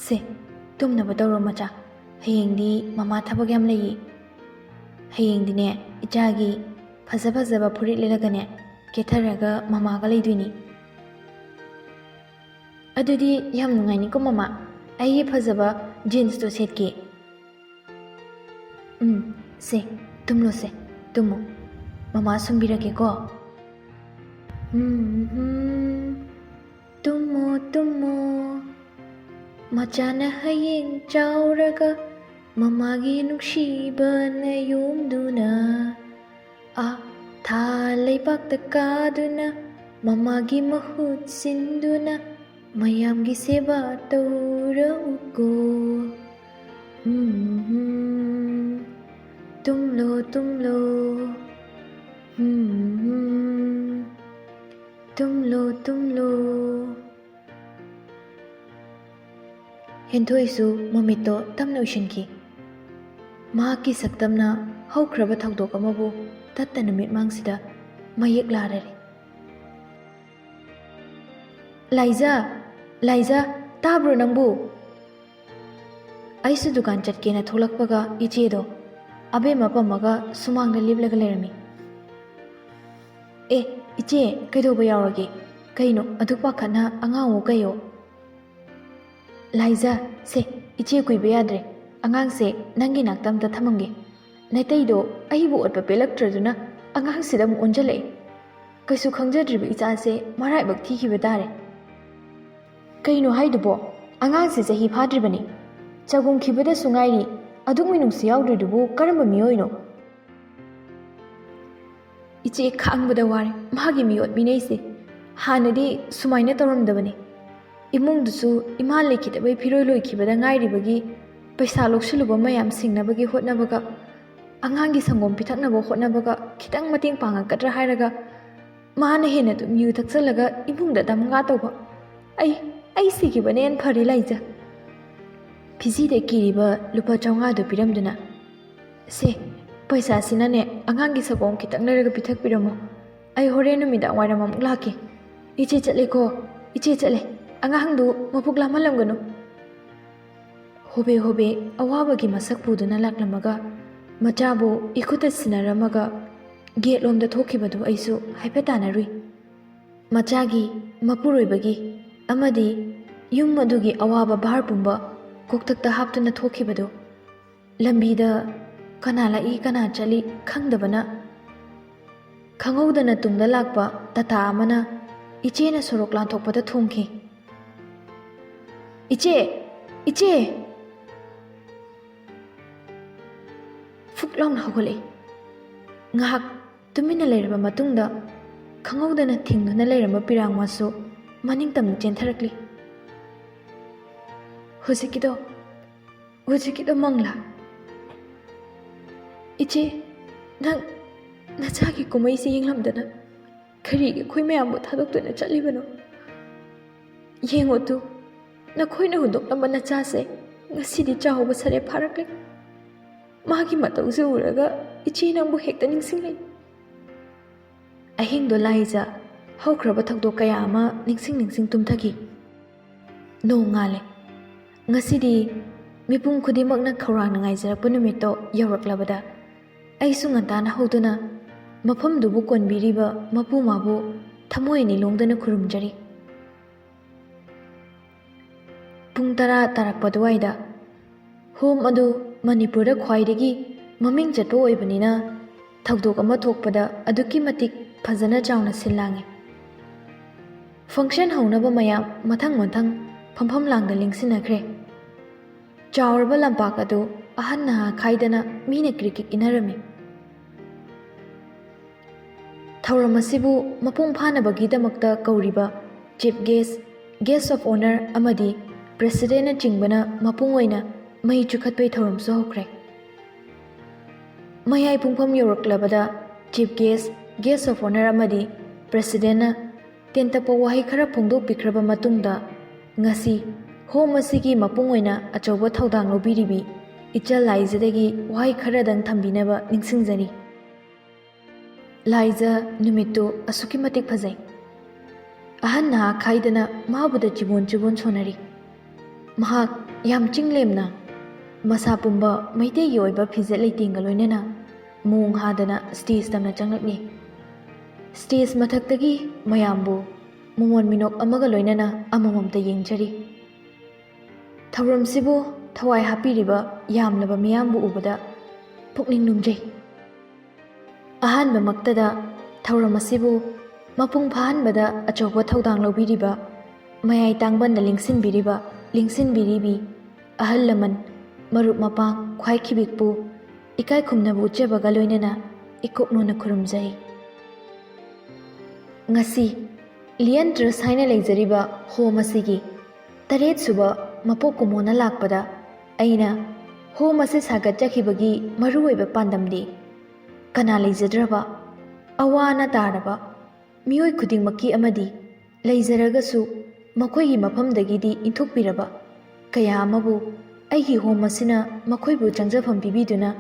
"ꯁꯦ, ꯇꯨꯝꯅꯕ ꯇꯧꯔꯣ ꯃꯆꯥ꯫ ꯍꯌꯦꯡꯗꯤ ꯃꯃꯥ ꯊꯕꯛ ꯌꯥꯝ ꯂꯩꯌꯦ꯫ ꯍꯌꯦꯡꯗꯤꯅꯦ, ꯏꯆꯥꯒꯤ ꯐꯖ ꯐꯖꯕ ꯐꯨꯔꯤꯠ ꯂꯤꯠꯂꯒꯅꯦ, ꯀꯦꯊꯔꯒ ꯃꯃꯥꯒ ꯂꯩꯗꯣꯏꯅꯤ꯫" "ꯑꯗꯨꯗꯤ ꯌꯥꯝ ꯅꯨꯡꯉꯥꯏꯅꯤꯀꯣ ꯃꯃꯥ꯫ ꯑꯩꯒꯤ ꯐꯖꯕ ꯖꯤꯟꯁꯇꯣ ꯁꯦꯠꯀꯦ꯫" "ꯎꯝ, ꯁꯦ, ꯇꯨꯝꯂꯣꯁꯦ, ꯇꯨꯝꯃꯣ꯫ ꯃꯃꯥ ꯁꯨꯝꯕꯤꯔꯒꯦꯀꯣ꯫" ꯎꯝ, ꯎꯝ꯫ "ꯇꯨꯝꯃꯣ, ꯇꯨꯝꯃꯣ꯫ ꯃꯆꯥꯅ ꯍꯌꯦꯡ ꯆꯥꯎꯔꯒ ꯃꯃꯥꯒꯤ ꯅꯨꯡꯁꯤꯕꯅ ꯌꯣꯝꯗꯨꯅ, ꯑꯥ ꯊꯥ ꯂꯩꯕꯥꯛꯇ ꯀꯥꯗꯨꯅ, ꯃꯃꯥꯒꯤ ꯃꯍꯨꯠ ꯁꯤꯟꯗꯨꯅ, ꯃꯌꯥꯝꯒꯤ ꯁꯦꯕꯥ ꯇꯧꯔꯛꯎꯀꯣ꯫ ꯎꯝ, ꯇꯨꯝꯂꯣ, ꯇꯨꯝꯂꯣ꯫ ꯎꯝ, ꯇꯨꯝꯂꯣ, ꯇꯨꯝꯂꯣ꯫" ꯍꯦꯟꯊꯣꯏꯁꯨ ꯃꯃꯤꯠꯇꯣ ꯇꯞꯅ ꯎꯏꯁꯤꯟꯈꯤ꯫ ꯃꯍꯥꯛꯀꯤ ꯁꯛꯇꯝꯅ ꯍꯧꯈ꯭ꯔꯕ ꯊꯧꯗꯣꯛ ꯑꯃꯕꯨ ꯇꯠꯇꯅ ꯃꯤꯠꯃꯥꯡꯁꯤꯗ ꯃꯌꯦꯛ ꯂꯥꯔꯔꯦ꯫ "ꯂꯥꯏꯖ! ꯂꯥꯏꯖ! ꯇꯥꯕ꯭ꯔꯣ ꯅꯪꯕꯨ?" ꯑꯩꯁꯨ ꯗꯨꯀꯥꯟ ꯆꯠꯀꯦꯅ ꯊꯣꯛꯂꯛꯄꯒ ꯏꯆꯦꯗꯣ ꯑꯕꯦꯝꯃ ꯄꯝꯃꯒ ꯁꯨꯃꯥꯡꯗ ꯂꯦꯞꯂꯒ ꯂꯩꯔꯝꯃꯤ꯫ "ꯑꯦ, ꯏꯆꯦ, ꯀꯩꯗꯧꯕ ꯌꯥꯎꯔꯒꯦ? ꯀꯩꯅꯣ ꯑꯗꯨꯛ ꯄꯥꯈꯠꯅ ꯑꯉꯥꯡ ꯑꯃꯨꯛ ꯀꯩꯌꯣ?" "ꯂꯥꯏꯖ, ꯁꯦ, ꯏꯆꯦ ꯀꯨꯏꯕ ꯌꯥꯗ꯭ꯔꯦ, ꯑꯉꯥꯡꯁꯦ ꯅꯪꯒꯤ ꯅꯥꯛꯇ ꯑꯝꯇ ꯊꯝꯃꯝꯒꯦ꯫ ꯅꯥꯇꯩꯗꯣ ꯑꯩꯕꯨ ꯑꯣꯠꯄ ꯄꯦꯜꯂꯛꯇ꯭ꯔꯗꯨꯅ ꯑꯉꯥꯡꯁꯤꯗ ꯑꯃꯨꯛ ꯑꯣꯟꯁꯤꯜꯂꯛꯑꯦ꯫ ꯀꯩꯁꯨ ꯈꯪꯖꯗ꯭ꯔꯤꯕ ꯏꯆꯥꯁꯦ ꯃꯔꯥꯏꯕꯛ ꯊꯤꯈꯤꯕ ꯇꯥꯔꯦ꯫ ꯀꯩꯅꯣ ꯍꯥꯏꯗꯨꯕꯣ? ꯑꯉꯥꯡꯁꯦ ꯆꯍꯤ ꯐꯥꯗ꯭ꯔꯤꯕꯅꯤ꯫ ꯆꯒꯨꯝꯈꯤꯕꯗꯁꯨ ꯉꯥꯏꯔꯤ꯫ ꯑꯗꯨꯛ ꯃꯤꯅꯨꯡꯁꯤ ꯌꯥꯎꯗ꯭ꯔꯤꯗꯨꯕꯨ ꯀꯔꯝꯕ ꯃꯤꯑꯣꯏꯅꯣ?" ꯏꯆꯦ, ꯈꯥꯡꯕꯗ ꯋꯥꯔꯦ ꯃꯥꯒꯤ ꯃꯤꯑꯣꯠ ꯃꯤꯅꯩꯁꯦ꯫ ꯍꯥꯟꯅꯗꯤ ꯁꯨꯃꯥꯏꯅ ꯇꯧꯔꯝꯗꯕꯅꯤ꯫ ꯏꯃꯨꯡꯗꯨꯁꯨ ꯏꯃꯥ ꯂꯩꯈꯤꯗꯕꯩ ꯐꯤꯔꯣꯏ ꯂꯣꯏꯈꯤꯕꯗ ꯉꯥꯏꯔꯤꯕꯒꯤ ꯄꯩꯁꯥ ꯂꯧꯁꯤꯜꯂꯨꯕ ꯃꯌꯥꯝ ꯁꯤꯡꯅꯕꯒꯤ ꯍꯣꯠꯅꯕꯒ, ꯑꯉꯥꯡꯒꯤ ꯁꯪꯒꯣꯝ ꯄꯤꯊꯛꯅꯕ ꯍꯣꯠꯅꯕꯒ ꯈꯤꯇꯪ ꯃꯇꯦꯡ ꯄꯥꯡꯉꯛꯀꯗ꯭ꯔꯥ ꯍꯥꯏꯔꯒ ꯃꯥꯅ ꯍꯦꯟꯅ ꯑꯗꯨꯝ ꯌꯨ ꯊꯛꯆꯜꯂꯒ ꯏꯃꯨꯡꯗ ꯗꯝꯒꯥ ꯇꯧꯕ꯫ ꯑꯩ, ꯑꯩ ꯁꯤꯈꯤꯕꯅ ꯍꯦꯟꯅ ꯐꯔꯦ ꯂꯥꯏꯖ꯫ ꯐꯤꯖꯤꯗ ꯀꯤꯔꯤꯕ ꯂꯨꯄꯥ ꯆꯥꯝꯃꯉꯥꯗꯨ ꯄꯤꯔꯝꯗꯨꯅ, "ꯁꯦ, ꯄꯩꯁꯥꯁꯤꯅꯅꯦ ꯑꯉꯥꯡꯒꯤ ꯁꯪꯒꯣꯝ ꯈꯤꯇꯪ ꯂꯩꯔꯒ ꯄꯤꯊꯛꯄꯤꯔꯝꯃꯣ꯫ ꯑꯩ ꯍꯣꯔꯦꯟ ꯅꯨꯃꯤꯗꯥꯡ ꯋꯥꯏꯔꯝ ꯑꯃꯨꯛ ꯂꯥꯛꯀꯦ꯫ ꯏꯆꯦ ꯆꯠꯂꯦꯀꯣ, ꯏꯆꯦ ꯆꯠꯂꯦ꯫ ꯑꯉꯥꯡꯗꯨ ꯃꯄꯨꯛ ꯂꯥꯝꯍꯜꯂꯝꯒꯅꯨ"꯫ ꯍꯣꯕꯦ ꯍꯣꯕꯦ ꯑꯋꯥꯕꯒꯤ ꯃꯁꯛ ꯄꯨꯗꯨꯅ ꯂꯥꯛꯂꯝꯃꯒ ꯃꯆꯥꯕꯨ ꯏꯈꯨꯠꯇ ꯁꯤꯟꯅꯔꯝꯃꯒ ꯒꯦꯠꯂꯣꯝꯗ ꯊꯣꯛꯈꯤꯕꯗꯨ ꯑꯩꯁꯨ ꯍꯥꯏꯐꯦꯠ ꯇꯥꯟꯅꯔꯨꯏ꯫ ꯃꯆꯥꯒꯤ, ꯃꯄꯨꯔꯣꯏꯕꯒꯤ ꯑꯃꯗꯤ ꯌꯨꯝ ꯑꯗꯨꯒꯤ ꯑꯋꯥꯕ ꯚꯥꯔ ꯄꯨꯝꯕ ꯀꯣꯛꯊꯛꯇ ꯍꯥꯞꯇꯨꯅ ꯊꯣꯛꯈꯤꯕꯗꯨ꯫ ꯂꯝꯕꯤꯗ ꯀꯅꯥ ꯂꯥꯛꯏ ꯀꯅꯥ ꯆꯠꯂꯤ ꯈꯪꯗꯕꯅ, ꯈꯪꯍꯧꯗꯅ ꯇꯨꯡꯗ ꯂꯥꯛꯄ ꯇꯥꯇꯥ ꯑꯃꯅ ꯏꯆꯦꯅ ꯁꯣꯔꯣꯛ ꯂꯥꯟꯊꯣꯛꯄꯗ ꯊꯣꯝꯈꯤ꯫ "ꯏꯆꯦ! ꯏꯆꯦ!" ꯐꯨꯛ ꯂꯥꯎꯅ ꯍꯧꯒꯠꯂꯛꯏ꯫ ꯉꯥꯏꯍꯥꯛ ꯇꯨꯃꯤꯟꯅ ꯂꯩꯔꯕ ꯃꯇꯨꯡꯗ ꯈꯪꯍꯧꯗꯅ ꯊꯤꯡꯗꯨꯅ ꯂꯩꯔꯝꯕ ꯄꯤꯔꯥꯡꯃꯁꯨ ꯃꯅꯤꯡ ꯇꯝꯅ ꯆꯦꯟꯊꯔꯛꯂꯤ꯫ "ꯍꯧꯖꯤꯛꯀꯤꯗꯣ, ꯍꯧꯖꯤꯛꯀꯤꯗꯣ ꯃꯪꯂꯥ?" "ꯏꯆꯦ, ꯅꯪ ꯅꯆꯥꯒꯤ ꯀꯨꯝꯍꯩꯁꯤ ꯌꯦꯡꯂꯝꯗꯅ ꯀꯔꯤꯒꯤ ꯑꯩꯈꯣꯏ ꯃꯌꯥꯝꯕꯨ ꯊꯥꯗꯣꯛꯇꯨꯅ ꯆꯠꯂꯤꯕꯅꯣ? ꯌꯦꯡꯉꯨ ꯇꯨ, ꯅꯈꯣꯏꯅ ꯍꯨꯟꯗꯣꯛꯂꯝꯕ ꯅꯆꯥꯁꯦ ꯉꯁꯤꯗꯤ ꯆꯥꯎꯕ ꯁꯔꯦ ꯐꯥꯔꯛꯂꯦ꯫ ꯃꯥꯒꯤ ꯃꯇꯧꯁꯦ ꯎꯔꯒ ꯏꯆꯦ ꯅꯪꯕꯨ ꯍꯦꯛꯇ ꯅꯤꯡꯁꯤꯡꯂꯛꯏ"꯫ ꯑꯍꯤꯡꯗꯣ ꯂꯥꯏꯖ ꯍꯧꯈ꯭ꯔꯕ ꯊꯧꯗꯣꯛ ꯀꯌꯥ ꯑꯃ ꯅꯤꯡꯁꯤꯡ ꯅꯤꯡꯁꯤꯡ ꯇꯨꯝꯊꯈꯤ꯫ ꯅꯣꯡꯉꯥꯜꯂꯦ꯫ ꯉꯁꯤꯗꯤ ꯃꯤꯄꯨꯝ ꯈꯨꯗꯤꯡꯃꯛꯅ ꯈꯧꯔꯥꯡꯅ ꯉꯥꯏꯖꯔꯛꯄ ꯅꯨꯃꯤꯠꯇꯣ ꯌꯧꯔꯛꯂꯕꯗ ꯑꯩꯁꯨ ꯉꯟꯇꯥꯅ ꯍꯧꯗꯨꯅ ꯃꯐꯝꯗꯨꯕꯨ ꯀꯣꯟꯕꯤꯔꯤꯕ ꯃꯄꯨ ꯃꯥꯕꯨ ꯊꯃꯣꯏ ꯑꯅꯤ ꯂꯣꯡꯗꯅ ꯈꯨꯔꯨꯝꯖꯔꯤ꯫ ꯄꯨꯡ ꯇꯔꯥ ꯇꯥꯔꯛꯄ ꯑꯗꯨꯋꯥꯏꯗ꯫ ꯍꯣꯝ ꯑꯗꯨ ꯃꯅꯤꯄꯨꯔꯗ ꯈ꯭ꯋꯥꯏꯗꯒꯤ ꯃꯃꯤꯡ ꯆꯠꯄ ꯑꯣꯏꯕꯅꯤꯅ, ꯊꯧꯗꯣꯛ ꯑꯃ ꯊꯣꯛꯄꯗ ꯑꯗꯨꯛꯀꯤ ꯃꯇꯤꯛ ꯐꯖꯅ ꯆꯥꯎꯅ ꯁꯤꯜ ꯂꯥꯡꯉꯤ꯫ ꯐꯪꯁꯟ ꯍꯧꯅꯕ ꯃꯌꯥꯝ ꯃꯊꯪ ꯃꯊꯪ ꯐꯝꯐꯝ ꯂꯥꯡꯗ ꯂꯦꯡꯁꯤꯟꯅꯈ꯭ꯔꯦ꯫ ꯆꯥꯎꯔꯕ ꯂꯝꯄꯥꯛ ꯑꯗꯨ ꯑꯍꯟ ꯅꯍꯥ ꯈꯥꯏꯗꯅ ꯃꯤꯅ ꯀ꯭ꯔꯤꯛ ꯀ꯭ꯔꯤꯛ ꯏꯟꯅꯔꯝꯃꯤ꯫ ꯊꯧꯔꯝ ꯑꯁꯤꯕꯨ ꯃꯄꯨꯡ ꯐꯥꯅꯕꯒꯤꯗꯃꯛꯇ ꯀꯧꯔꯤꯕ chief guest, guest of honour ꯑꯃꯗꯤ presidentꯅꯆꯤꯡꯕꯅ ꯃꯄꯨꯡ ꯑꯣꯏꯅ ꯃꯩ ꯆꯨꯈꯠꯄꯩ ꯊꯧꯔꯝꯁꯨ ꯍꯧꯈ꯭ꯔꯦ꯫ ꯃꯌꯥꯏ ꯄꯨꯡꯐꯝ ꯌꯧꯔꯛꯂꯕꯗ chief guest, guest of honour ꯑꯃꯗꯤ presidentꯅ ꯇꯦꯟꯇꯛꯄ ꯋꯥꯍꯩ ꯈꯔ ꯐꯣꯡꯗꯣꯛꯄꯤꯈ꯭ꯔꯕ ꯃꯇꯨꯡꯗ, ꯉꯁꯤ ꯍꯣꯝ ꯑꯁꯤꯒꯤ ꯃꯄꯨꯡ ꯑꯣꯏꯅ ꯑꯆꯧꯕ ꯊꯧꯗꯥꯡ ꯂꯧꯕꯤꯔꯤꯕꯤ ꯏꯆꯜ ꯂꯥꯏꯖꯗꯒꯤ ꯋꯥꯍꯩ ꯈꯔꯗꯪ ꯊꯝꯕꯤꯅꯕ ꯅꯤꯡꯁꯤꯡꯖꯔꯤ꯫ ꯂꯥꯏꯖ ꯅꯨꯃꯤꯠꯇꯨ ꯑꯁꯨꯛꯀꯤ ꯃꯇꯤꯛ ꯐꯖꯩ꯫ ꯑꯍꯟ ꯅꯍꯥ ꯈꯥꯏꯗꯅ ꯃꯥꯕꯨꯗ ꯆꯤꯕꯣꯟ ꯆꯤꯕꯣꯟ ꯁꯣꯟꯅꯔꯤ꯫ ꯃꯍꯥꯛ ꯌꯥꯝ ꯆꯤꯡꯂꯦꯝꯅ ꯃꯁꯥ ꯄꯨꯝꯕ ꯃꯩꯇꯩꯒꯤ ꯑꯣꯏꯕ ꯐꯤꯖꯦꯠ ꯂꯩꯇꯦꯡꯒ ꯂꯣꯏꯅꯅ ꯃꯣꯡ ꯍꯥꯗꯅ stage ꯇꯝꯅ ꯆꯪꯂꯛꯂꯤ꯫ Stage ꯃꯊꯛꯇꯒꯤ ꯃꯌꯥꯝꯕꯨ ꯃꯣꯃꯣꯟ ꯃꯤꯅꯣꯛ ꯑꯃꯒ ꯂꯣꯏꯅꯅ ꯑꯃꯃꯝꯇ ꯌꯦꯡꯖꯔꯤ꯫ ꯊꯧꯔꯝꯁꯤꯕꯨ ꯊꯋꯥꯏ ꯍꯥꯞꯄꯤꯔꯤꯕ ꯌꯥꯝꯂꯕ ꯃꯤꯌꯥꯝꯕꯨ ꯎꯕꯗ ꯄꯨꯛꯅꯤꯡ ꯅꯨꯡꯖꯩ꯫ ꯑꯍꯥꯟꯕꯃꯛꯇꯗ ꯊꯧꯔꯝ ꯑꯁꯤꯕꯨ ꯃꯄꯨꯡ ꯐꯥꯍꯟꯕꯗ ꯑꯆꯧꯕ ꯊꯧꯗꯥꯡ ꯂꯧꯕꯤꯔꯤꯕ, ꯃꯌꯥꯏ ꯇꯥꯡꯕꯟꯗ ꯂꯦꯡꯁꯤꯟꯕꯤꯔꯤꯕ, ꯂꯦꯡꯁꯤꯟꯕꯤꯔꯤꯕꯤ ꯑꯍꯜ ꯂꯃꯟ, ꯃꯔꯨꯞ ꯃꯄꯥꯡ, ꯈ꯭ꯋꯥꯏ ꯈꯤꯕꯤꯛꯄꯨ ꯏꯀꯥꯏ ꯈꯨꯝꯅꯕ ꯎꯠꯆꯕꯒ ꯂꯣꯏꯅꯅ ꯏꯀꯨꯞꯅꯣꯅ ꯈꯨꯔꯨꯝꯖꯩ꯫ ꯉꯁꯤ ꯂꯤꯌꯟ ꯇ꯭ꯔꯁ ꯍꯥꯏꯅ ꯂꯩꯖꯔꯤꯕ ꯍꯣꯝ ꯑꯁꯤꯒꯤ ꯇꯔꯦꯠ ꯁꯨꯕ ꯃꯄꯣꯛ ꯀꯨꯝꯑꯣꯟꯅ ꯂꯥꯛꯄꯗ, ꯑꯩꯅ ꯍꯣꯝ ꯑꯁꯤ ꯁꯥꯒꯠꯆꯈꯤꯕꯒꯤ ꯃꯔꯨꯑꯣꯏꯕ ꯄꯥꯟꯗꯝꯗꯤ, ꯀꯅꯥ ꯂꯩꯖꯗ꯭ꯔꯕ, ꯑꯋꯥ ꯑꯅꯥ ꯇꯥꯔꯕ ꯃꯤꯑꯣꯏ ꯈꯨꯗꯤꯡꯃꯛꯀꯤ ꯑꯃꯗꯤ ꯂꯩꯖꯔꯒꯁꯨ ꯃꯈꯣꯏꯒꯤ ꯃꯐꯝꯗꯒꯤꯗꯤ ꯏꯟꯊꯣꯛꯄꯤꯔꯕ ꯀꯌꯥ ꯑꯃꯕꯨ ꯑꯩꯒꯤ ꯍꯣꯝ ꯑꯁꯤꯅ ꯃꯈꯣꯏꯕꯨ ꯆꯪꯖꯐꯝ ꯄꯤꯕꯤꯗꯨꯅ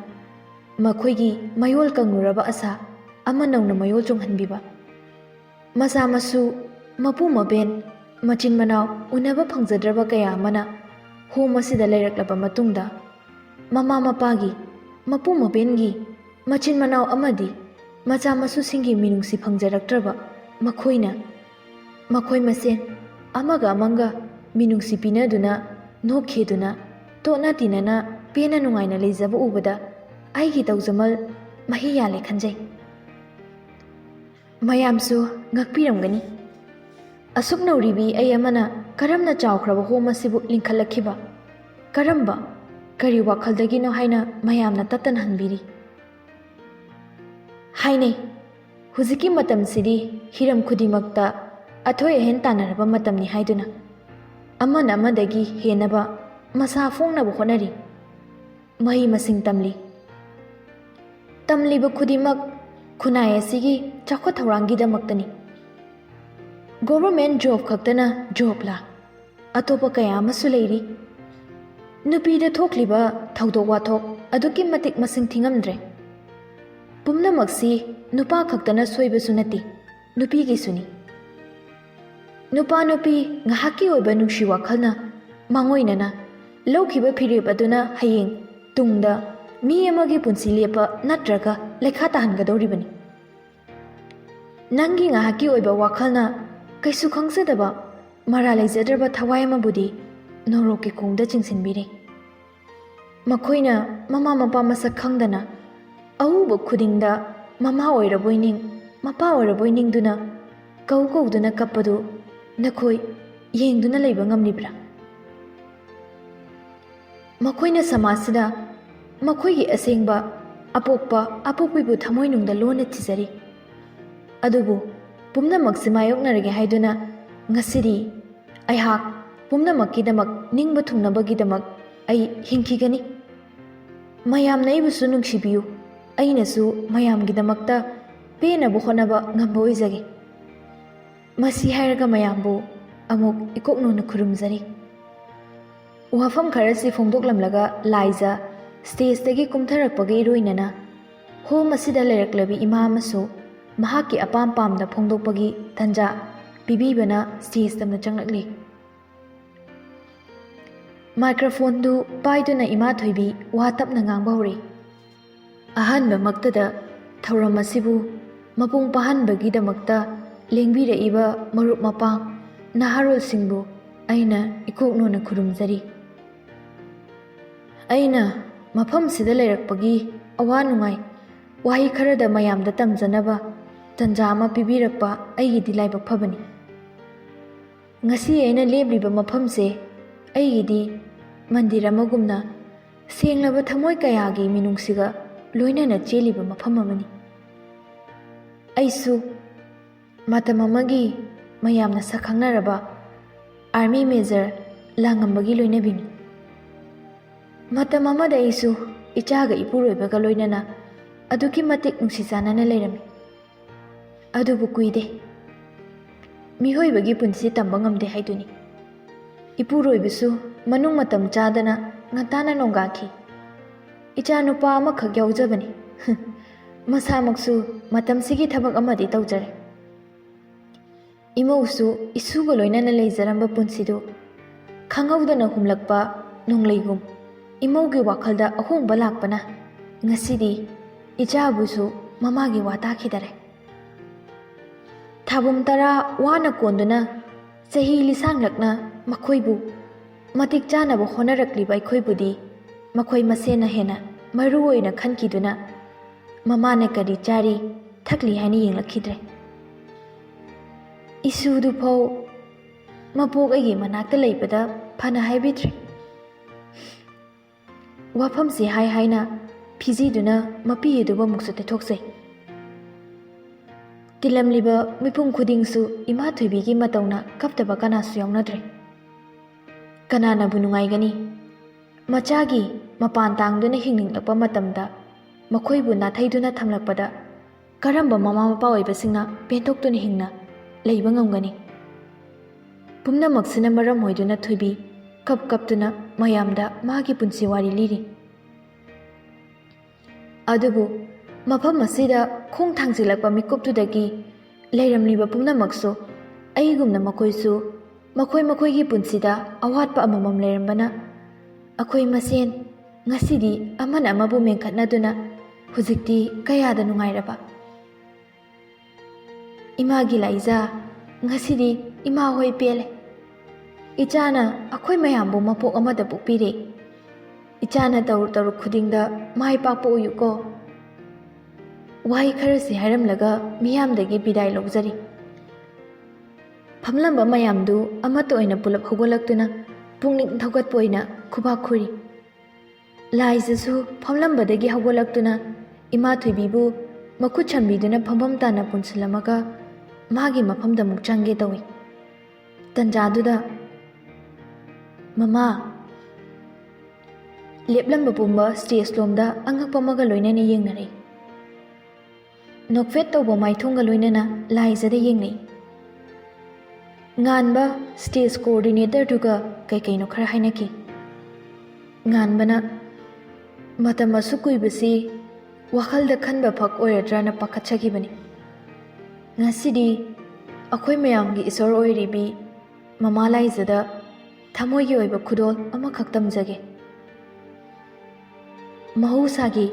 ꯃꯈꯣꯏꯒꯤ ꯃꯌꯣꯜ ꯀꯪꯂꯨꯔꯕ ꯑꯁꯥ ꯑꯃ ꯅꯧꯅ ꯃꯌꯣꯜ ꯆꯣꯡꯍꯟꯕꯤꯕ꯫ ꯃꯆꯥ ꯃꯁꯨ, ꯃꯄꯨ ꯃꯕꯦꯟ, ꯃꯆꯤꯟ ꯃꯅꯥꯎ ꯎꯅꯕ ꯐꯪꯖꯗ꯭ꯔꯕ ꯀꯌꯥ ꯑꯃꯅ ꯍꯣꯝ ꯑꯁꯤꯗ ꯂꯩꯔꯛꯂꯕ ꯃꯇꯨꯡꯗ, ꯃꯃꯥ ꯃꯄꯥꯒꯤ, ꯃꯄꯨ ꯃꯕꯦꯟꯒꯤ, ꯃꯆꯤꯟ ꯃꯅꯥꯎ ꯑꯃꯗꯤ ꯃꯆꯥ ꯃꯁꯨꯁꯤꯡꯒꯤ ꯃꯤꯅꯨꯡꯁꯤ ꯐꯪꯖꯔꯛꯇ꯭ꯔꯕ ꯃꯈꯣꯏꯅ ꯃꯈꯣꯏ ꯃꯁꯦꯟ ꯑꯃꯒ ꯑꯃꯒ ꯃꯤꯅꯨꯡꯁꯤ ꯄꯤꯅꯗꯨꯅ, ꯅꯣꯛꯈꯤꯗꯨꯅ, ꯇꯣꯠꯅ ꯇꯤꯟꯅꯅ ꯄꯦꯟꯅ ꯅꯨꯡꯉꯥꯏꯅ ꯂꯩꯖꯕ ꯎꯕꯗ ꯑꯩꯒꯤ ꯇꯧꯖꯃꯜ ꯃꯍꯩ ꯌꯥꯜꯂꯦ ꯈꯟꯖꯩ꯫ ꯃꯌꯥꯝꯁꯨ ꯉꯛꯄꯤꯔꯝꯒꯅꯤ, ꯑꯁꯨꯛ ꯅꯧꯔꯤꯕꯤ ꯑꯩ ꯑꯃꯅ ꯀꯔꯝꯅ ꯆꯥꯎꯈ꯭ꯔꯕ ꯍꯣꯝ ꯑꯁꯤꯕꯨ ꯂꯤꯡꯈꯠꯂꯛꯈꯤꯕ? ꯀꯔꯝꯕ, ꯀꯔꯤ ꯋꯥꯈꯜꯗꯒꯤꯅꯣ ꯍꯥꯏꯅ ꯃꯌꯥꯝꯅ ꯇꯠꯇꯅ ꯍꯪꯕꯤꯔꯤ꯫ ꯍꯥꯏꯅꯩ, ꯍꯧꯖꯤꯛꯀꯤ ꯃꯇꯝꯁꯤꯗꯤ ꯍꯤꯔꯝ ꯈꯨꯗꯤꯡꯃꯛꯇ ꯑꯊꯣꯏ ꯑꯍꯦꯟ ꯇꯥꯟꯅꯔꯕ ꯃꯇꯝꯅꯤ ꯍꯥꯏꯗꯨꯅ꯫ ꯑꯃꯅ ꯑꯃꯗꯒꯤ ꯍꯦꯟꯅꯕ ꯃꯁꯥ ꯐꯣꯡꯅꯕ ꯍꯣꯠꯅꯔꯤ꯫ ꯃꯍꯩ ꯃꯁꯤꯡ ꯇꯝꯂꯤ꯫ ꯇꯝꯂꯤꯕ ꯈꯨꯗꯤꯡꯃꯛ ꯈꯨꯟꯅꯥꯏ ꯑꯁꯤꯒꯤ ꯆꯥꯎꯈꯠ ꯊꯧꯔꯥꯡꯒꯤꯗꯃꯛꯇꯅꯤ꯫ ꯒꯣꯚꯔꯃꯦꯟ ꯖꯣꯕ ꯈꯛꯇꯅ ꯖꯣꯕꯂꯥ? ꯑꯇꯣꯞꯄ ꯀꯌꯥ ꯑꯃꯁꯨ ꯂꯩꯔꯤ꯫ ꯅꯨꯄꯤꯗ ꯊꯣꯛꯂꯤꯕ ꯊꯧꯗꯣꯛ ꯋꯥꯊꯣꯛ ꯑꯗꯨꯛꯀꯤ ꯃꯇꯤꯛ ꯃꯁꯤꯡ ꯊꯤꯉꯝꯗ꯭ꯔꯦ꯫ ꯄꯨꯝꯅꯃꯛꯁꯤ ꯅꯨꯄꯥ ꯈꯛꯇꯅ ꯁꯣꯏꯕꯁꯨ ꯅꯠꯇꯦ, ꯅꯨꯄꯤꯒꯤꯁꯨꯅꯤ꯫ ꯅꯨꯄꯥ ꯅꯨꯄꯤ ꯉꯥꯏꯍꯥꯛꯀꯤ ꯑꯣꯏꯕ ꯅꯨꯡꯁꯤ ꯋꯥꯈꯜꯅ ꯃꯥꯡꯑꯣꯏꯅꯅ ꯂꯧꯈꯤꯕ ꯐꯤꯔꯦꯞ ꯑꯗꯨꯅ ꯍꯌꯦꯡ ꯇꯨꯡꯗ ꯃꯤ ꯑꯃꯒꯤ ꯄꯨꯟꯁꯤ ꯂꯦꯞꯄ ꯅꯠꯇ꯭ꯔꯒ ꯂꯩꯈꯥ ꯇꯥꯍꯟꯒꯗꯧꯔꯤꯕꯅꯤ꯫ ꯅꯪꯒꯤ ꯉꯥꯏꯍꯥꯛꯀꯤ ꯑꯣꯏꯕ ꯋꯥꯈꯜꯅ ꯀꯩꯁꯨ ꯈꯪꯖꯗꯕ, ꯃꯔꯥ ꯂꯩꯖꯗ꯭ꯔꯕ ꯊꯋꯥꯏ ꯑꯃꯕꯨꯗꯤ ꯅꯣꯔꯣꯛꯀꯤ ꯈꯣꯡꯗ ꯆꯤꯡꯁꯤꯟꯕꯤꯔꯦ꯫ ꯃꯈꯣꯏꯅ ꯃꯃꯥ ꯃꯄꯥ ꯃꯁꯛ ꯈꯪꯗꯅ ꯑꯎꯕ ꯈꯨꯗꯤꯡꯗ ꯃꯃꯥ ꯑꯣꯏꯔꯕꯣꯏ ꯅꯤꯡ, ꯃꯄꯥ ꯑꯣꯏꯔꯕꯣꯏ ꯅꯤꯡꯗꯨꯅ ꯀꯧ ꯀꯧꯗꯨꯅ ꯀꯞꯄꯗꯨ ꯅꯈꯣꯏ ꯌꯦꯡꯗꯨꯅ ꯂꯩꯕ ꯉꯝꯂꯤꯕ꯭ꯔꯥ? ꯃꯈꯣꯏꯅ ꯁꯃꯥꯖꯁꯤꯗ ꯃꯈꯣꯏꯒꯤ ꯑꯁꯦꯡꯕ ꯑꯄꯣꯛꯄ ꯑꯄꯣꯛꯄꯤꯕꯨ ꯊꯃꯣꯏꯅꯨꯡꯗ ꯂꯣꯟꯅ ꯊꯤꯖꯔꯤ꯫ ꯑꯗꯨꯕꯨ ꯄꯨꯝꯅꯃꯛꯁꯤ ꯃꯥꯌꯣꯛꯅꯔꯒꯦ ꯍꯥꯏꯗꯨꯅ ꯉꯁꯤꯗꯤ ꯑꯩꯍꯥꯛ ꯄꯨꯝꯅꯃꯛꯀꯤꯗꯃꯛ ꯅꯤꯡꯕ ꯊꯨꯡꯅꯕꯒꯤꯗꯃꯛ ꯑꯩ ꯍꯤꯡꯈꯤꯒꯅꯤ꯫ ꯃꯌꯥꯝꯅ ꯑꯩꯕꯨꯁꯨ ꯅꯨꯡꯁꯤꯕꯤꯌꯨ, ꯑꯩꯅꯁꯨ ꯃꯌꯥꯝꯒꯤꯗꯃꯛꯇ ꯄꯦꯟꯅꯕ ꯍꯣꯠꯅꯕ ꯉꯝꯕ ꯑꯣꯏꯖꯒꯦ꯫ ꯃꯁꯤ ꯍꯥꯏꯔꯒ ꯃꯌꯥꯝꯕꯨ ꯑꯃꯨꯛ ꯏꯀꯣꯛ ꯅꯧꯅ ꯈꯨꯔꯨꯝꯖꯔꯤ꯫ ꯋꯥꯐꯝ ꯈꯔꯁꯤ ꯐꯣꯡꯗꯣꯛꯂꯝꯂꯒ ꯂꯥꯏꯖ ꯁ꯭ꯇꯦꯖꯇꯒꯤ ꯀꯨꯝꯊꯔꯛꯄꯒ ꯏꯔꯣꯏꯅꯅ ꯍꯣꯝ ꯑꯁꯤꯗ ꯂꯩꯔꯛꯂꯕꯤ ꯏꯃꯥ ꯑꯃꯁꯨ ꯃꯍꯥꯛꯀꯤ ꯑꯄꯥꯝ ꯄꯥꯝꯗ ꯐꯣꯡꯗꯣꯛꯄꯒꯤ ꯇꯟꯖꯥ ꯄꯤꯕꯤꯕꯅ ꯁ꯭ꯇꯦꯖ ꯇꯝꯅ ꯆꯪꯂꯛꯂꯤ꯫ ꯃꯥꯏꯀ꯭ꯔꯣꯐꯣꯟꯗꯨ ꯄꯥꯏꯗꯨꯅ ꯏꯃꯥ ꯊꯣꯏꯕꯤ ꯋꯥ ꯇꯞꯅ ꯉꯥꯡꯕ ꯍꯧꯔꯛꯏ꯫ ꯑꯍꯥꯟꯕꯃꯛꯇꯗ ꯊꯧꯔꯝ ꯑꯁꯤꯕꯨ ꯃꯄꯨꯡ ꯐꯥꯍꯟꯕꯒꯤꯗꯃꯛꯇ ꯂꯦꯡꯕꯤꯔꯛꯏꯕ ꯃꯔꯨꯞ ꯃꯄꯥꯡ ꯅꯍꯥꯔꯣꯜꯁꯤꯡꯕꯨ ꯑꯩꯅ ꯏꯀꯣꯛ ꯅꯣꯟꯅ ꯈꯨꯔꯨꯝꯖꯔꯤ꯫ ꯑꯩꯅ ꯃꯐꯝꯁꯤꯗ ꯂꯩꯔꯛꯄꯒꯤ ꯑꯋꯥ ꯅꯨꯡꯉꯥꯏ ꯋꯥꯍꯩ ꯈꯔꯗ ꯃꯌꯥꯝꯗ ꯇꯝꯖꯅꯕ ꯇꯟꯖꯥ ꯑꯃ ꯄꯤꯕꯤꯔꯛꯄ ꯑꯩꯒꯤꯗꯤ ꯂꯥꯏꯕꯛ ꯐꯕꯅꯤ꯫ ꯉꯁꯤ ꯑꯩꯅ ꯂꯦꯞꯂꯤꯕ ꯃꯐꯝꯁꯦ ꯑꯩꯒꯤꯗꯤ ꯃꯟꯗꯤꯔ ꯑꯃꯒꯨꯝꯅ ꯁꯦꯡꯂꯕ ꯊꯃꯣꯏ ꯀꯌꯥꯒꯤ ꯃꯤꯅꯨꯡꯁꯤꯒ ꯂꯣꯏꯅꯅ ꯆꯦꯜꯂꯤꯕ ꯃꯐꯝ ꯑꯃꯅꯤ꯫ ꯑꯩꯁꯨ ꯃꯇꯝ ꯑꯃꯒꯤ ꯃꯌꯥꯝꯅ ꯁꯛ ꯈꯪꯅꯔꯕ ꯑꯥꯔꯃꯤ ꯃꯦꯖꯔ ꯂꯥꯡꯉꯝꯕꯒꯤ ꯂꯣꯏꯅꯕꯤꯅꯤ꯫ ꯃꯇꯝ ꯑꯃꯗ ꯑꯩꯁꯨ ꯏꯆꯥꯒ ꯏꯄꯨꯔꯣꯏꯕꯒ ꯂꯣꯏꯅꯅ ꯑꯗꯨꯛꯀꯤ ꯃꯇꯤꯛ ꯅꯨꯡꯁꯤ ꯆꯥꯟꯅꯅ ꯂꯩꯔꯝꯃꯤ꯫ ꯑꯗꯨꯕꯨ ꯀꯨꯏꯗꯦ꯫ ꯃꯤꯑꯣꯏꯕꯒꯤ ꯄꯨꯟꯁꯤ ꯇꯝꯕ ꯉꯝꯗꯦ ꯍꯥꯏꯗꯨꯅꯤ꯫ ꯏꯄꯨꯔꯣꯏꯕꯁꯨ ꯃꯅꯨꯡ ꯃꯇꯝ ꯆꯥꯗꯅ ꯉꯟꯇꯥꯅ ꯅꯣꯡꯒꯥꯈꯤ꯫ ꯏꯆꯥ ꯅꯨꯄꯥ ꯑꯃꯈꯛ ꯌꯥꯎꯖꯕꯅꯤ꯫ ꯃꯁꯥꯃꯛꯁꯨ ꯃꯇꯝꯁꯤꯒꯤ ꯊꯕꯛ ꯑꯃꯗꯤ ꯇꯧꯖꯔꯦ꯫ ꯏꯃꯧꯁꯨ ꯏꯁꯨꯒ ꯂꯣꯏꯅꯅ ꯂꯩꯖꯔꯝꯕ ꯄꯨꯟꯁꯤꯗꯨ ꯈꯪꯍꯧꯗꯅ ꯍꯨꯝꯂꯛꯄ ꯅꯣꯡꯂꯩꯒꯨꯝ ꯏꯃꯧꯒꯤ ꯋꯥꯈꯜꯗ ꯑꯍꯣꯡꯕ ꯂꯥꯛꯄꯅ ꯉꯁꯤꯗꯤ ꯏꯆꯥꯕꯨꯁꯨ ꯃꯃꯥꯒꯤ ꯋꯥ ꯇꯥꯈꯤꯗꯔꯦ꯫ ꯊꯥꯕꯨꯝ ꯇꯔꯥ ꯋꯥꯅ ꯀꯣꯟꯗꯨꯅ ꯆꯍꯤ ꯂꯤꯁꯥꯡꯂꯛꯅ ꯃꯈꯣꯏꯕꯨ ꯃꯇꯤꯛ ꯆꯥꯅꯕ ꯍꯣꯠꯅꯔꯛꯂꯤꯕ ꯑꯩꯈꯣꯏꯕꯨꯗꯤ ꯃꯈꯣꯏ ꯃꯁꯦꯟꯅ ꯍꯦꯟꯅ ꯃꯔꯨ ꯑꯣꯏꯅ ꯈꯟꯈꯤꯗꯨꯅ ꯃꯃꯥꯅ ꯀꯔꯤ ꯆꯥꯔꯤ ꯊꯛꯂꯤ ꯍꯥꯏꯅ ꯌꯦꯡꯂꯛꯈꯤꯗ꯭ꯔꯦ꯫ ꯏꯁꯨꯗꯨ ꯐꯥꯎ ꯃꯕꯣꯛ ꯑꯩꯒꯤ ꯃꯅꯥꯛꯇ ꯂꯩꯕꯗ ꯐꯅ ꯍꯥꯏꯕꯤꯗ꯭ꯔꯦ꯫ ꯋꯥꯐꯝꯁꯤ ꯍꯥꯏ ꯍꯥꯏꯅ ꯐꯤꯖꯤꯗꯨꯅ ꯃꯄꯤ ꯑꯗꯨꯕꯨ ꯑꯃꯨꯛꯁꯨ ꯇꯩꯊꯣꯛꯆꯩ꯫ ꯇꯤꯜꯂꯝꯂꯤꯕ ꯃꯤꯄꯨꯝ ꯈꯨꯗꯤꯡꯁꯨ ꯏꯃꯥ ꯊꯣꯏꯕꯤꯒꯤ ꯃꯇꯧꯅ ꯀꯞꯇꯕ ꯀꯅꯥꯁꯨ ꯌꯥꯎꯅꯗ꯭ꯔꯦ꯫ ꯀꯅꯥꯅꯕꯨ ꯅꯨꯡꯉꯥꯏꯒꯅꯤ? ꯃꯆꯥꯒꯤ ꯃꯄꯥꯟ ꯇꯥꯡꯗꯨꯅ ꯍꯤꯡꯅꯤꯡꯂꯛꯄ ꯃꯇꯝꯗ ꯃꯈꯣꯏꯕꯨ ꯅꯥꯊꯩꯗꯨꯅ ꯊꯝꯂꯛꯄꯗ ꯀꯔꯝꯕ ꯃꯃꯥ ꯃꯄꯥ ꯑꯣꯏꯕꯁꯤꯡꯅ ꯄꯦꯟꯊꯣꯛꯇꯨꯅ ꯍꯤꯡꯅ ꯂꯩꯕ ꯉꯝꯒꯅꯤ? ꯄꯨꯝꯅꯃꯛꯁꯤꯅ ꯃꯔꯝ ꯑꯣꯏꯗꯨꯅ ꯊꯣꯏꯕꯤ ꯀꯞ ꯀꯞꯇꯨꯅ ꯃꯌꯥꯝꯗ ꯃꯥꯒꯤ ꯄꯨꯟꯁꯤ ꯋꯥꯔꯤ ꯂꯤꯔꯤ꯫ ꯑꯗꯨꯕꯨ ꯃꯐꯝ ꯑꯁꯤꯗ ꯈꯣꯡ ꯊꯥꯡꯖꯤꯜꯂꯛꯄ ꯃꯤꯀꯨꯞꯇꯨꯗꯒꯤ ꯂꯩꯔꯝꯂꯤꯕ ꯄꯨꯝꯅꯃꯛꯁꯨ ꯑꯩꯒꯨꯝꯅ ꯃꯈꯣꯏꯁꯨ ꯃꯈꯣꯏ ꯃꯈꯣꯏꯒꯤ ꯄꯨꯟꯁꯤꯗ ꯑꯋꯥꯠꯄ ꯑꯃꯃꯝ ꯂꯩꯔꯝꯕꯅ ꯑꯩꯈꯣꯏ ꯃꯁꯦꯟ ꯉꯁꯤꯗꯤ ꯑꯃꯅ ꯑꯃꯕꯨ ꯃꯦꯟꯈꯠꯅꯗꯨꯅ ꯍꯧꯖꯤꯛꯇꯤ ꯀꯌꯥꯗ ꯅꯨꯡꯉꯥꯏꯔꯕ꯫ ꯏꯃꯥꯒꯤ ꯂꯥꯏꯖꯥ, ꯉꯁꯤꯗꯤ ꯏꯃꯥ ꯍꯣꯏ ꯄꯦꯜꯂꯦ꯫ "ꯏꯆꯥꯅ ꯑꯩꯈꯣꯏ ꯃꯌꯥꯝꯕꯨ ꯃꯄꯣꯛ ꯑꯃꯗ ꯄꯣꯛꯄꯤꯔꯦ꯫ ꯏꯆꯥꯅ ꯇꯧꯔꯨ ꯇꯧꯔꯨ ꯈꯨꯗꯤꯡꯗ ꯃꯥꯏ ꯄꯥꯛꯄ ꯑꯣꯏꯌꯨꯀꯣ꯫" ꯋꯥꯍꯩ ꯈꯔꯁꯤ ꯍꯥꯏꯔꯝꯂꯒ ꯃꯤꯌꯥꯝꯗꯒꯤ ꯕꯤꯗꯥꯏ ꯂꯧꯖꯔꯤ꯫ ꯐꯝꯂꯝꯕ ꯃꯌꯥꯝꯗꯨ ꯑꯃꯠꯇ ꯑꯣꯏꯅ ꯄꯨꯂꯞ ꯍꯧꯒꯠꯂꯛꯇꯨꯅ ꯄꯨꯛꯅꯤꯡ ꯊꯧꯒꯠꯄ ꯑꯣꯏꯅ ꯈꯨꯕꯥꯛ ꯈꯨꯔꯤ꯫ ꯂꯥꯏꯖꯁꯨ ꯐꯝꯂꯝꯕꯗꯒꯤ ꯍꯧꯒꯠꯂꯛꯇꯨꯅ ꯏꯃꯥ ꯊꯣꯏꯕꯤꯕꯨ ꯃꯈꯨꯠ ꯁꯝꯕꯤꯗꯨꯅ ꯐꯝꯐꯝ ꯇꯥꯅ ꯄꯨꯟꯁꯤꯜꯂꯝꯃꯒ ꯃꯥꯒꯤ ꯃꯐꯝꯗ ꯑꯃꯨꯛ ꯆꯪꯒꯦ ꯇꯧꯏ꯫ ꯇꯟꯖꯥꯗꯨꯗ "ꯃꯃꯥ!" ꯂꯦꯞꯂꯝꯕ ꯄꯨꯝꯕ ꯁ꯭ꯇꯦꯖ ꯂꯣꯝꯗ ꯑꯉꯛꯄ ꯑꯃꯒ ꯂꯣꯏꯅꯅ ꯌꯦꯡꯅꯔꯛꯏ꯫ ꯅꯣꯛꯐꯦꯠ ꯇꯧꯕ ꯃꯥꯏꯊꯣꯡꯒ ꯂꯣꯏꯅꯅ ꯂꯥꯏꯖꯗ ꯌꯦꯡꯅꯩ꯫ ꯉꯥꯟꯕ ꯁ꯭ꯇꯦꯖ ꯀꯣꯑꯣꯔꯗꯤꯅꯦꯇꯔꯗꯨꯒ ꯀꯩ ꯀꯩꯅꯣ ꯈꯔ ꯍꯥꯏꯅꯈꯤ꯫ ꯉꯥꯟꯕꯅ, "ꯃꯇꯝ ꯑꯁꯨꯛ ꯀꯨꯏꯕꯁꯤ ꯋꯥꯈꯜꯗ ꯈꯟꯕ ꯐꯛ ꯑꯣꯏꯔꯗ꯭ꯔꯅ ꯄꯥꯈꯠꯆꯈꯤꯕꯅꯤ꯫ ꯉꯁꯤꯗꯤ ꯑꯩꯈꯣꯏ ꯃꯌꯥꯝꯒꯤ ꯏꯁꯣꯔ ꯑꯣꯏꯔꯤꯕꯤ ꯃꯃꯥ ꯂꯥꯏꯖꯗ ꯊꯃꯣꯏꯒꯤ ꯑꯣꯏꯕ ꯈꯨꯗꯣꯜ ꯑꯃꯈꯛ ꯇꯝꯖꯒꯦ꯫ ꯃꯍꯧꯁꯥꯒꯤ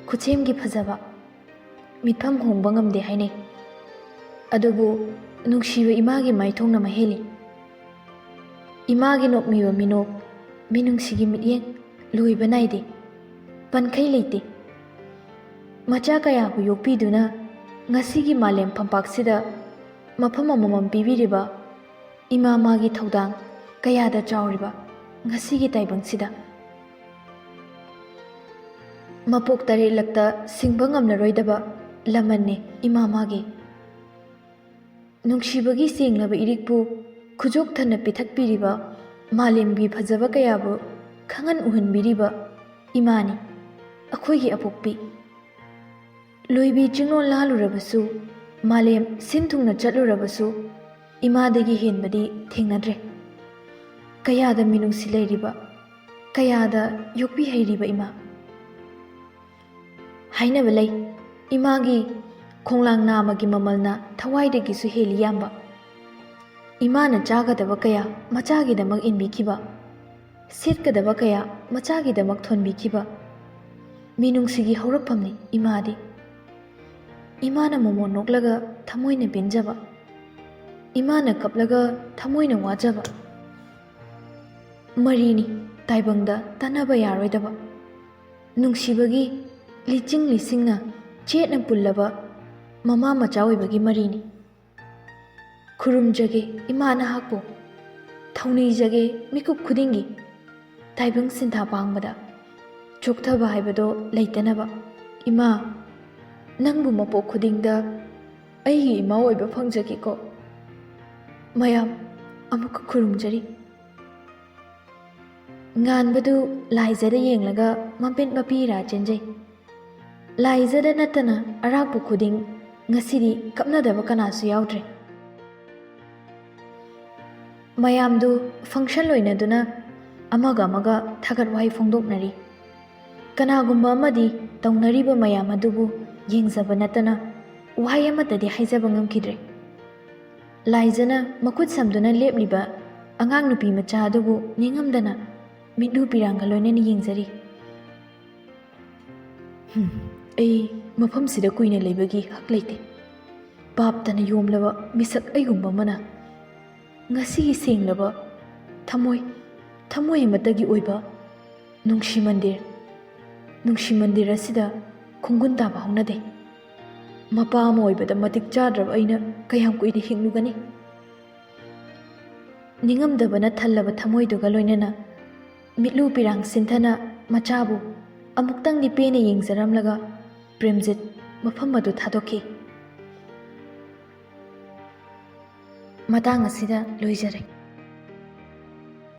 ꯈꯨꯠꯁꯦꯝꯒꯤ ꯐꯖꯕ ꯃꯤꯠꯐꯝ ꯍꯣꯡꯕ ꯉꯝꯗꯦ ꯍꯥꯏꯅꯩ꯫ ꯑꯗꯨꯕꯨ ꯅꯨꯡꯁꯤꯕ ꯏꯃꯥꯒꯤ ꯃꯥꯏꯊꯣꯡꯅ ꯃꯍꯦꯜꯂꯤ꯫ ꯏꯃꯥꯒꯤ ꯅꯣꯛꯃꯤꯕ ꯃꯤꯅꯣꯛ, ꯃꯤꯅꯨꯡꯁꯤꯒꯤ ꯃꯤꯠꯌꯦꯡ ꯂꯣꯏꯕ ꯅꯥꯏꯗꯦ, ꯄꯟꯈꯩ ꯂꯩꯇꯦ꯫ ꯃꯆꯥ ꯀꯌꯥꯕꯨ ꯌꯣꯛꯄꯤꯗꯨꯅ ꯉꯁꯤꯒꯤ ꯃꯥꯂꯦꯝ ꯐꯝꯄꯥꯛꯁꯤꯗ ꯃꯐꯝ ꯑꯃꯃꯝ ꯄꯤꯕꯤꯔꯤꯕ ꯏꯃꯥ ꯃꯥꯒꯤ ꯊꯧꯗꯥꯡ ꯀꯌꯥꯗ ꯆꯥꯎꯔꯤꯕ ꯉꯁꯤꯒꯤ ꯇꯥꯏꯕꯪꯁꯤꯗ꯫ ꯃꯄꯣꯛ ꯇꯔꯦꯠꯂꯛꯇ ꯁꯤꯡꯕ ꯉꯝꯂꯔꯣꯏꯗꯕ ꯂꯃꯟꯅꯤ ꯏꯃꯥ ꯃꯥꯒꯤ꯫ ꯅꯨꯡꯁꯤꯕꯒꯤ ꯁꯦꯡꯂꯕ ꯏꯔꯤꯛꯄꯨ ꯈꯨꯖꯣꯛ ꯊꯟꯅ ꯄꯤꯊꯛꯄꯤꯔꯤꯕ, ꯃꯥꯂꯦꯝꯒꯤ ꯐꯖꯕ ꯀꯌꯥꯕꯨ ꯈꯪꯍꯟ ꯎꯍꯟꯕꯤꯔꯤꯕ ꯏꯃꯥꯅꯤ ꯑꯩꯈꯣꯏꯒꯤ ꯑꯄꯣꯛꯄꯤ꯫ ꯂꯣꯏꯕꯤ ꯆꯤꯡꯂꯣꯟ ꯂꯥꯜꯂꯨꯔꯕꯁꯨ, ꯃꯥꯂꯦꯝ ꯁꯤꯟ ꯊꯨꯡꯅ ꯆꯠꯂꯨꯔꯕꯁꯨ, ꯏꯃꯥꯗꯒꯤ ꯍꯦꯟꯕꯗꯤ ꯊꯦꯡꯅꯗ꯭ꯔꯦ꯫ ꯀꯌꯥꯗ ꯃꯤꯅꯨꯡꯁꯤ ꯂꯩꯔꯤꯕ, ꯀꯌꯥꯗ ꯌꯣꯛꯄꯤ ꯍꯩꯔꯤꯕ ꯏꯃꯥ꯫ ꯍꯥꯏꯅꯕ ꯂꯩ, ꯏꯃꯥꯒꯤ ꯈꯣꯡꯂꯥꯡ ꯅꯥꯝꯃꯒꯤ ꯃꯃꯜꯅ ꯊꯋꯥꯏꯗꯒꯤꯁꯨ ꯍꯦꯜꯂꯤ ꯌꯥꯝꯕ꯫ ꯏꯃꯥꯅ ꯆꯥꯒꯗꯕ ꯀꯌꯥ ꯃꯆꯥꯒꯤꯗꯃꯛ ꯏꯟꯕꯤꯈꯤꯕ, ꯁꯦꯠꯀꯗꯕ ꯀꯌꯥ ꯃꯆꯥꯒꯤꯗꯃꯛ ꯊꯣꯟꯕꯤꯈꯤꯕ꯫ ꯃꯤꯅꯨꯡꯁꯤꯒꯤ ꯍꯧꯔꯛꯐꯝꯅꯤ ꯏꯃꯥꯗꯤ꯫ ꯏꯃꯥꯅ ꯃꯣꯃꯣꯟ ꯅꯣꯛꯂꯒ ꯊꯃꯣꯏꯅ ꯄꯦꯟꯖꯕ, ꯏꯃꯥꯅ ꯀꯞꯂꯒ ꯊꯃꯣꯏꯅ ꯋꯥꯖꯕ, ꯃꯔꯤꯅꯤ ꯇꯥꯏꯕꯪꯗ ꯇꯠꯅꯕ ꯌꯥꯔꯣꯏꯗꯕ꯫ ꯅꯨꯡꯁꯤꯕꯒꯤ ꯂꯤꯆꯤꯡ ꯂꯤꯁꯤꯡꯅ ꯆꯦꯠꯅ ꯄꯨꯜꯂꯕ ꯃꯃꯥ ꯃꯆꯥ ꯑꯣꯏꯕꯒꯤ ꯃꯔꯤꯅꯤ꯫ ꯈꯨꯔꯨꯝꯖꯒꯦ ꯏꯃꯥ ꯅꯍꯥꯛꯄꯨ, ꯊꯧꯅꯤꯖꯒꯦ ꯃꯤꯀꯨꯞ ꯈꯨꯗꯤꯡꯒꯤ꯫ ꯇꯥꯏꯕꯪ ꯁꯤꯟꯊꯥ ꯄꯥꯡꯕꯗ ꯆꯣꯛꯊꯕ ꯍꯥꯏꯕꯗꯣ ꯂꯩꯇꯅꯕ꯫ ꯏꯃꯥ, ꯅꯪꯕꯨ ꯃꯄꯣꯛ ꯈꯨꯗꯤꯡꯗ ꯑꯩꯒꯤ ꯏꯃꯥ ꯑꯣꯏꯕ ꯐꯪꯖꯒꯦꯀꯣ꯫ ꯃꯌꯥꯝ ꯑꯃꯨꯛꯀ ꯈꯨꯔꯨꯝꯖꯔꯤ꯫ ꯉꯥꯟꯕꯗꯨ ꯂꯥꯏꯖꯗ ꯌꯦꯡꯂꯒ ꯃꯃꯤꯠ ꯃꯄꯤ ꯏꯔꯥ ꯆꯦꯟꯖꯩ꯫ ꯂꯥꯏꯖꯗ ꯅꯠꯇꯅ ꯑꯔꯥꯛꯄ ꯈꯨꯗꯤꯡ ꯉꯁꯤꯗꯤ ꯀꯞꯅꯗꯕ ꯀꯅꯥꯁꯨ ꯌꯥꯎꯗ꯭ꯔꯦ꯫ ꯃꯌꯥꯝꯗꯨ function ꯂꯣꯏꯅꯗꯨꯅ ꯑꯃꯒ ꯑꯃꯒ ꯊꯥꯒꯠ ꯋꯥꯍꯩ ꯐꯣꯡꯗꯣꯛꯅꯔꯤ꯫ ꯀꯅꯥꯒꯨꯝꯕ ꯑꯃꯗꯤ ꯇꯧꯅꯔꯤꯕ ꯃꯌꯥꯝ ꯑꯗꯨꯕꯨ ꯌꯦꯡꯖꯕ ꯅꯠꯇꯅ ꯋꯥꯍꯩ ꯑꯃꯠꯇꯗꯤ ꯍꯥꯏꯖꯕ ꯉꯝꯈꯤꯗ꯭ꯔꯦ꯫ ꯂꯥꯏꯖꯅ ꯃꯈꯨꯠ ꯁꯝꯗꯨꯅ ꯂꯦꯞꯂꯤꯕ ꯑꯉꯥꯡ ꯅꯨꯄꯤ ꯃꯆꯥ ꯑꯗꯨꯕꯨ ꯅꯤꯡꯉꯝꯗꯅ ꯃꯤꯠꯂꯨ ꯄꯤꯔꯥꯡꯒ ꯂꯣꯏꯅꯅ ꯌꯦꯡꯖꯔꯤ꯫ "ꯍꯨꯝ, ꯑꯩ ꯃꯐꯝꯁꯤꯗ ꯀꯨꯏꯅ ꯂꯩꯕꯒꯤ ꯍꯛ ꯂꯩꯇꯦ꯫ ꯄꯥꯞꯇꯅ ꯌꯣꯝꯂꯕ ꯃꯤꯁꯛ ꯑꯩꯒꯨꯝꯕ ꯑꯃꯅ ꯉꯁꯤꯒꯤ ꯁꯦꯡꯂꯕ ꯊꯃꯣꯏ, ꯊꯃꯣꯏ ꯑꯃꯠꯇꯒꯤ ꯑꯣꯏꯕ ꯅꯨꯡꯁꯤ ꯃꯟꯗꯤꯔ, ꯅꯨꯡꯁꯤ ꯃꯟꯗꯤꯔ ꯑꯁꯤꯗ ꯈꯣꯡꯒꯨꯟ ꯇꯥꯕ ꯍꯧꯅꯗꯦ꯫ ꯃꯄꯥ ꯑꯃ ꯑꯣꯏꯕꯗ ꯃꯇꯤꯛ ꯆꯥꯗ꯭ꯔꯕ ꯑꯩꯅ ꯀꯌꯥꯝ ꯀꯨꯏꯅ ꯍꯤꯡꯂꯨꯒꯅꯤ?" ꯅꯤꯡꯉꯝꯗꯕꯅ ꯊꯜꯂꯕ ꯊꯃꯣꯏꯗꯨꯒ ꯂꯣꯏꯅꯅ ꯃꯤꯠꯂꯨ ꯄꯤꯔꯥꯡ ꯁꯤꯟꯊꯅ ꯃꯆꯥꯕꯨ ꯑꯃꯨꯛꯇꯪꯗꯤ ꯄꯦꯟꯅ ꯌꯦꯡꯖꯔꯝꯂꯒ ꯄ꯭ꯔꯦꯝꯖꯤꯠ ꯃꯐꯝ ꯑꯗꯨ ꯊꯥꯗꯣꯛꯈꯤ꯫ ꯃꯇꯥꯡ ꯑꯁꯤꯗ ꯂꯣꯏꯖꯔꯦ꯫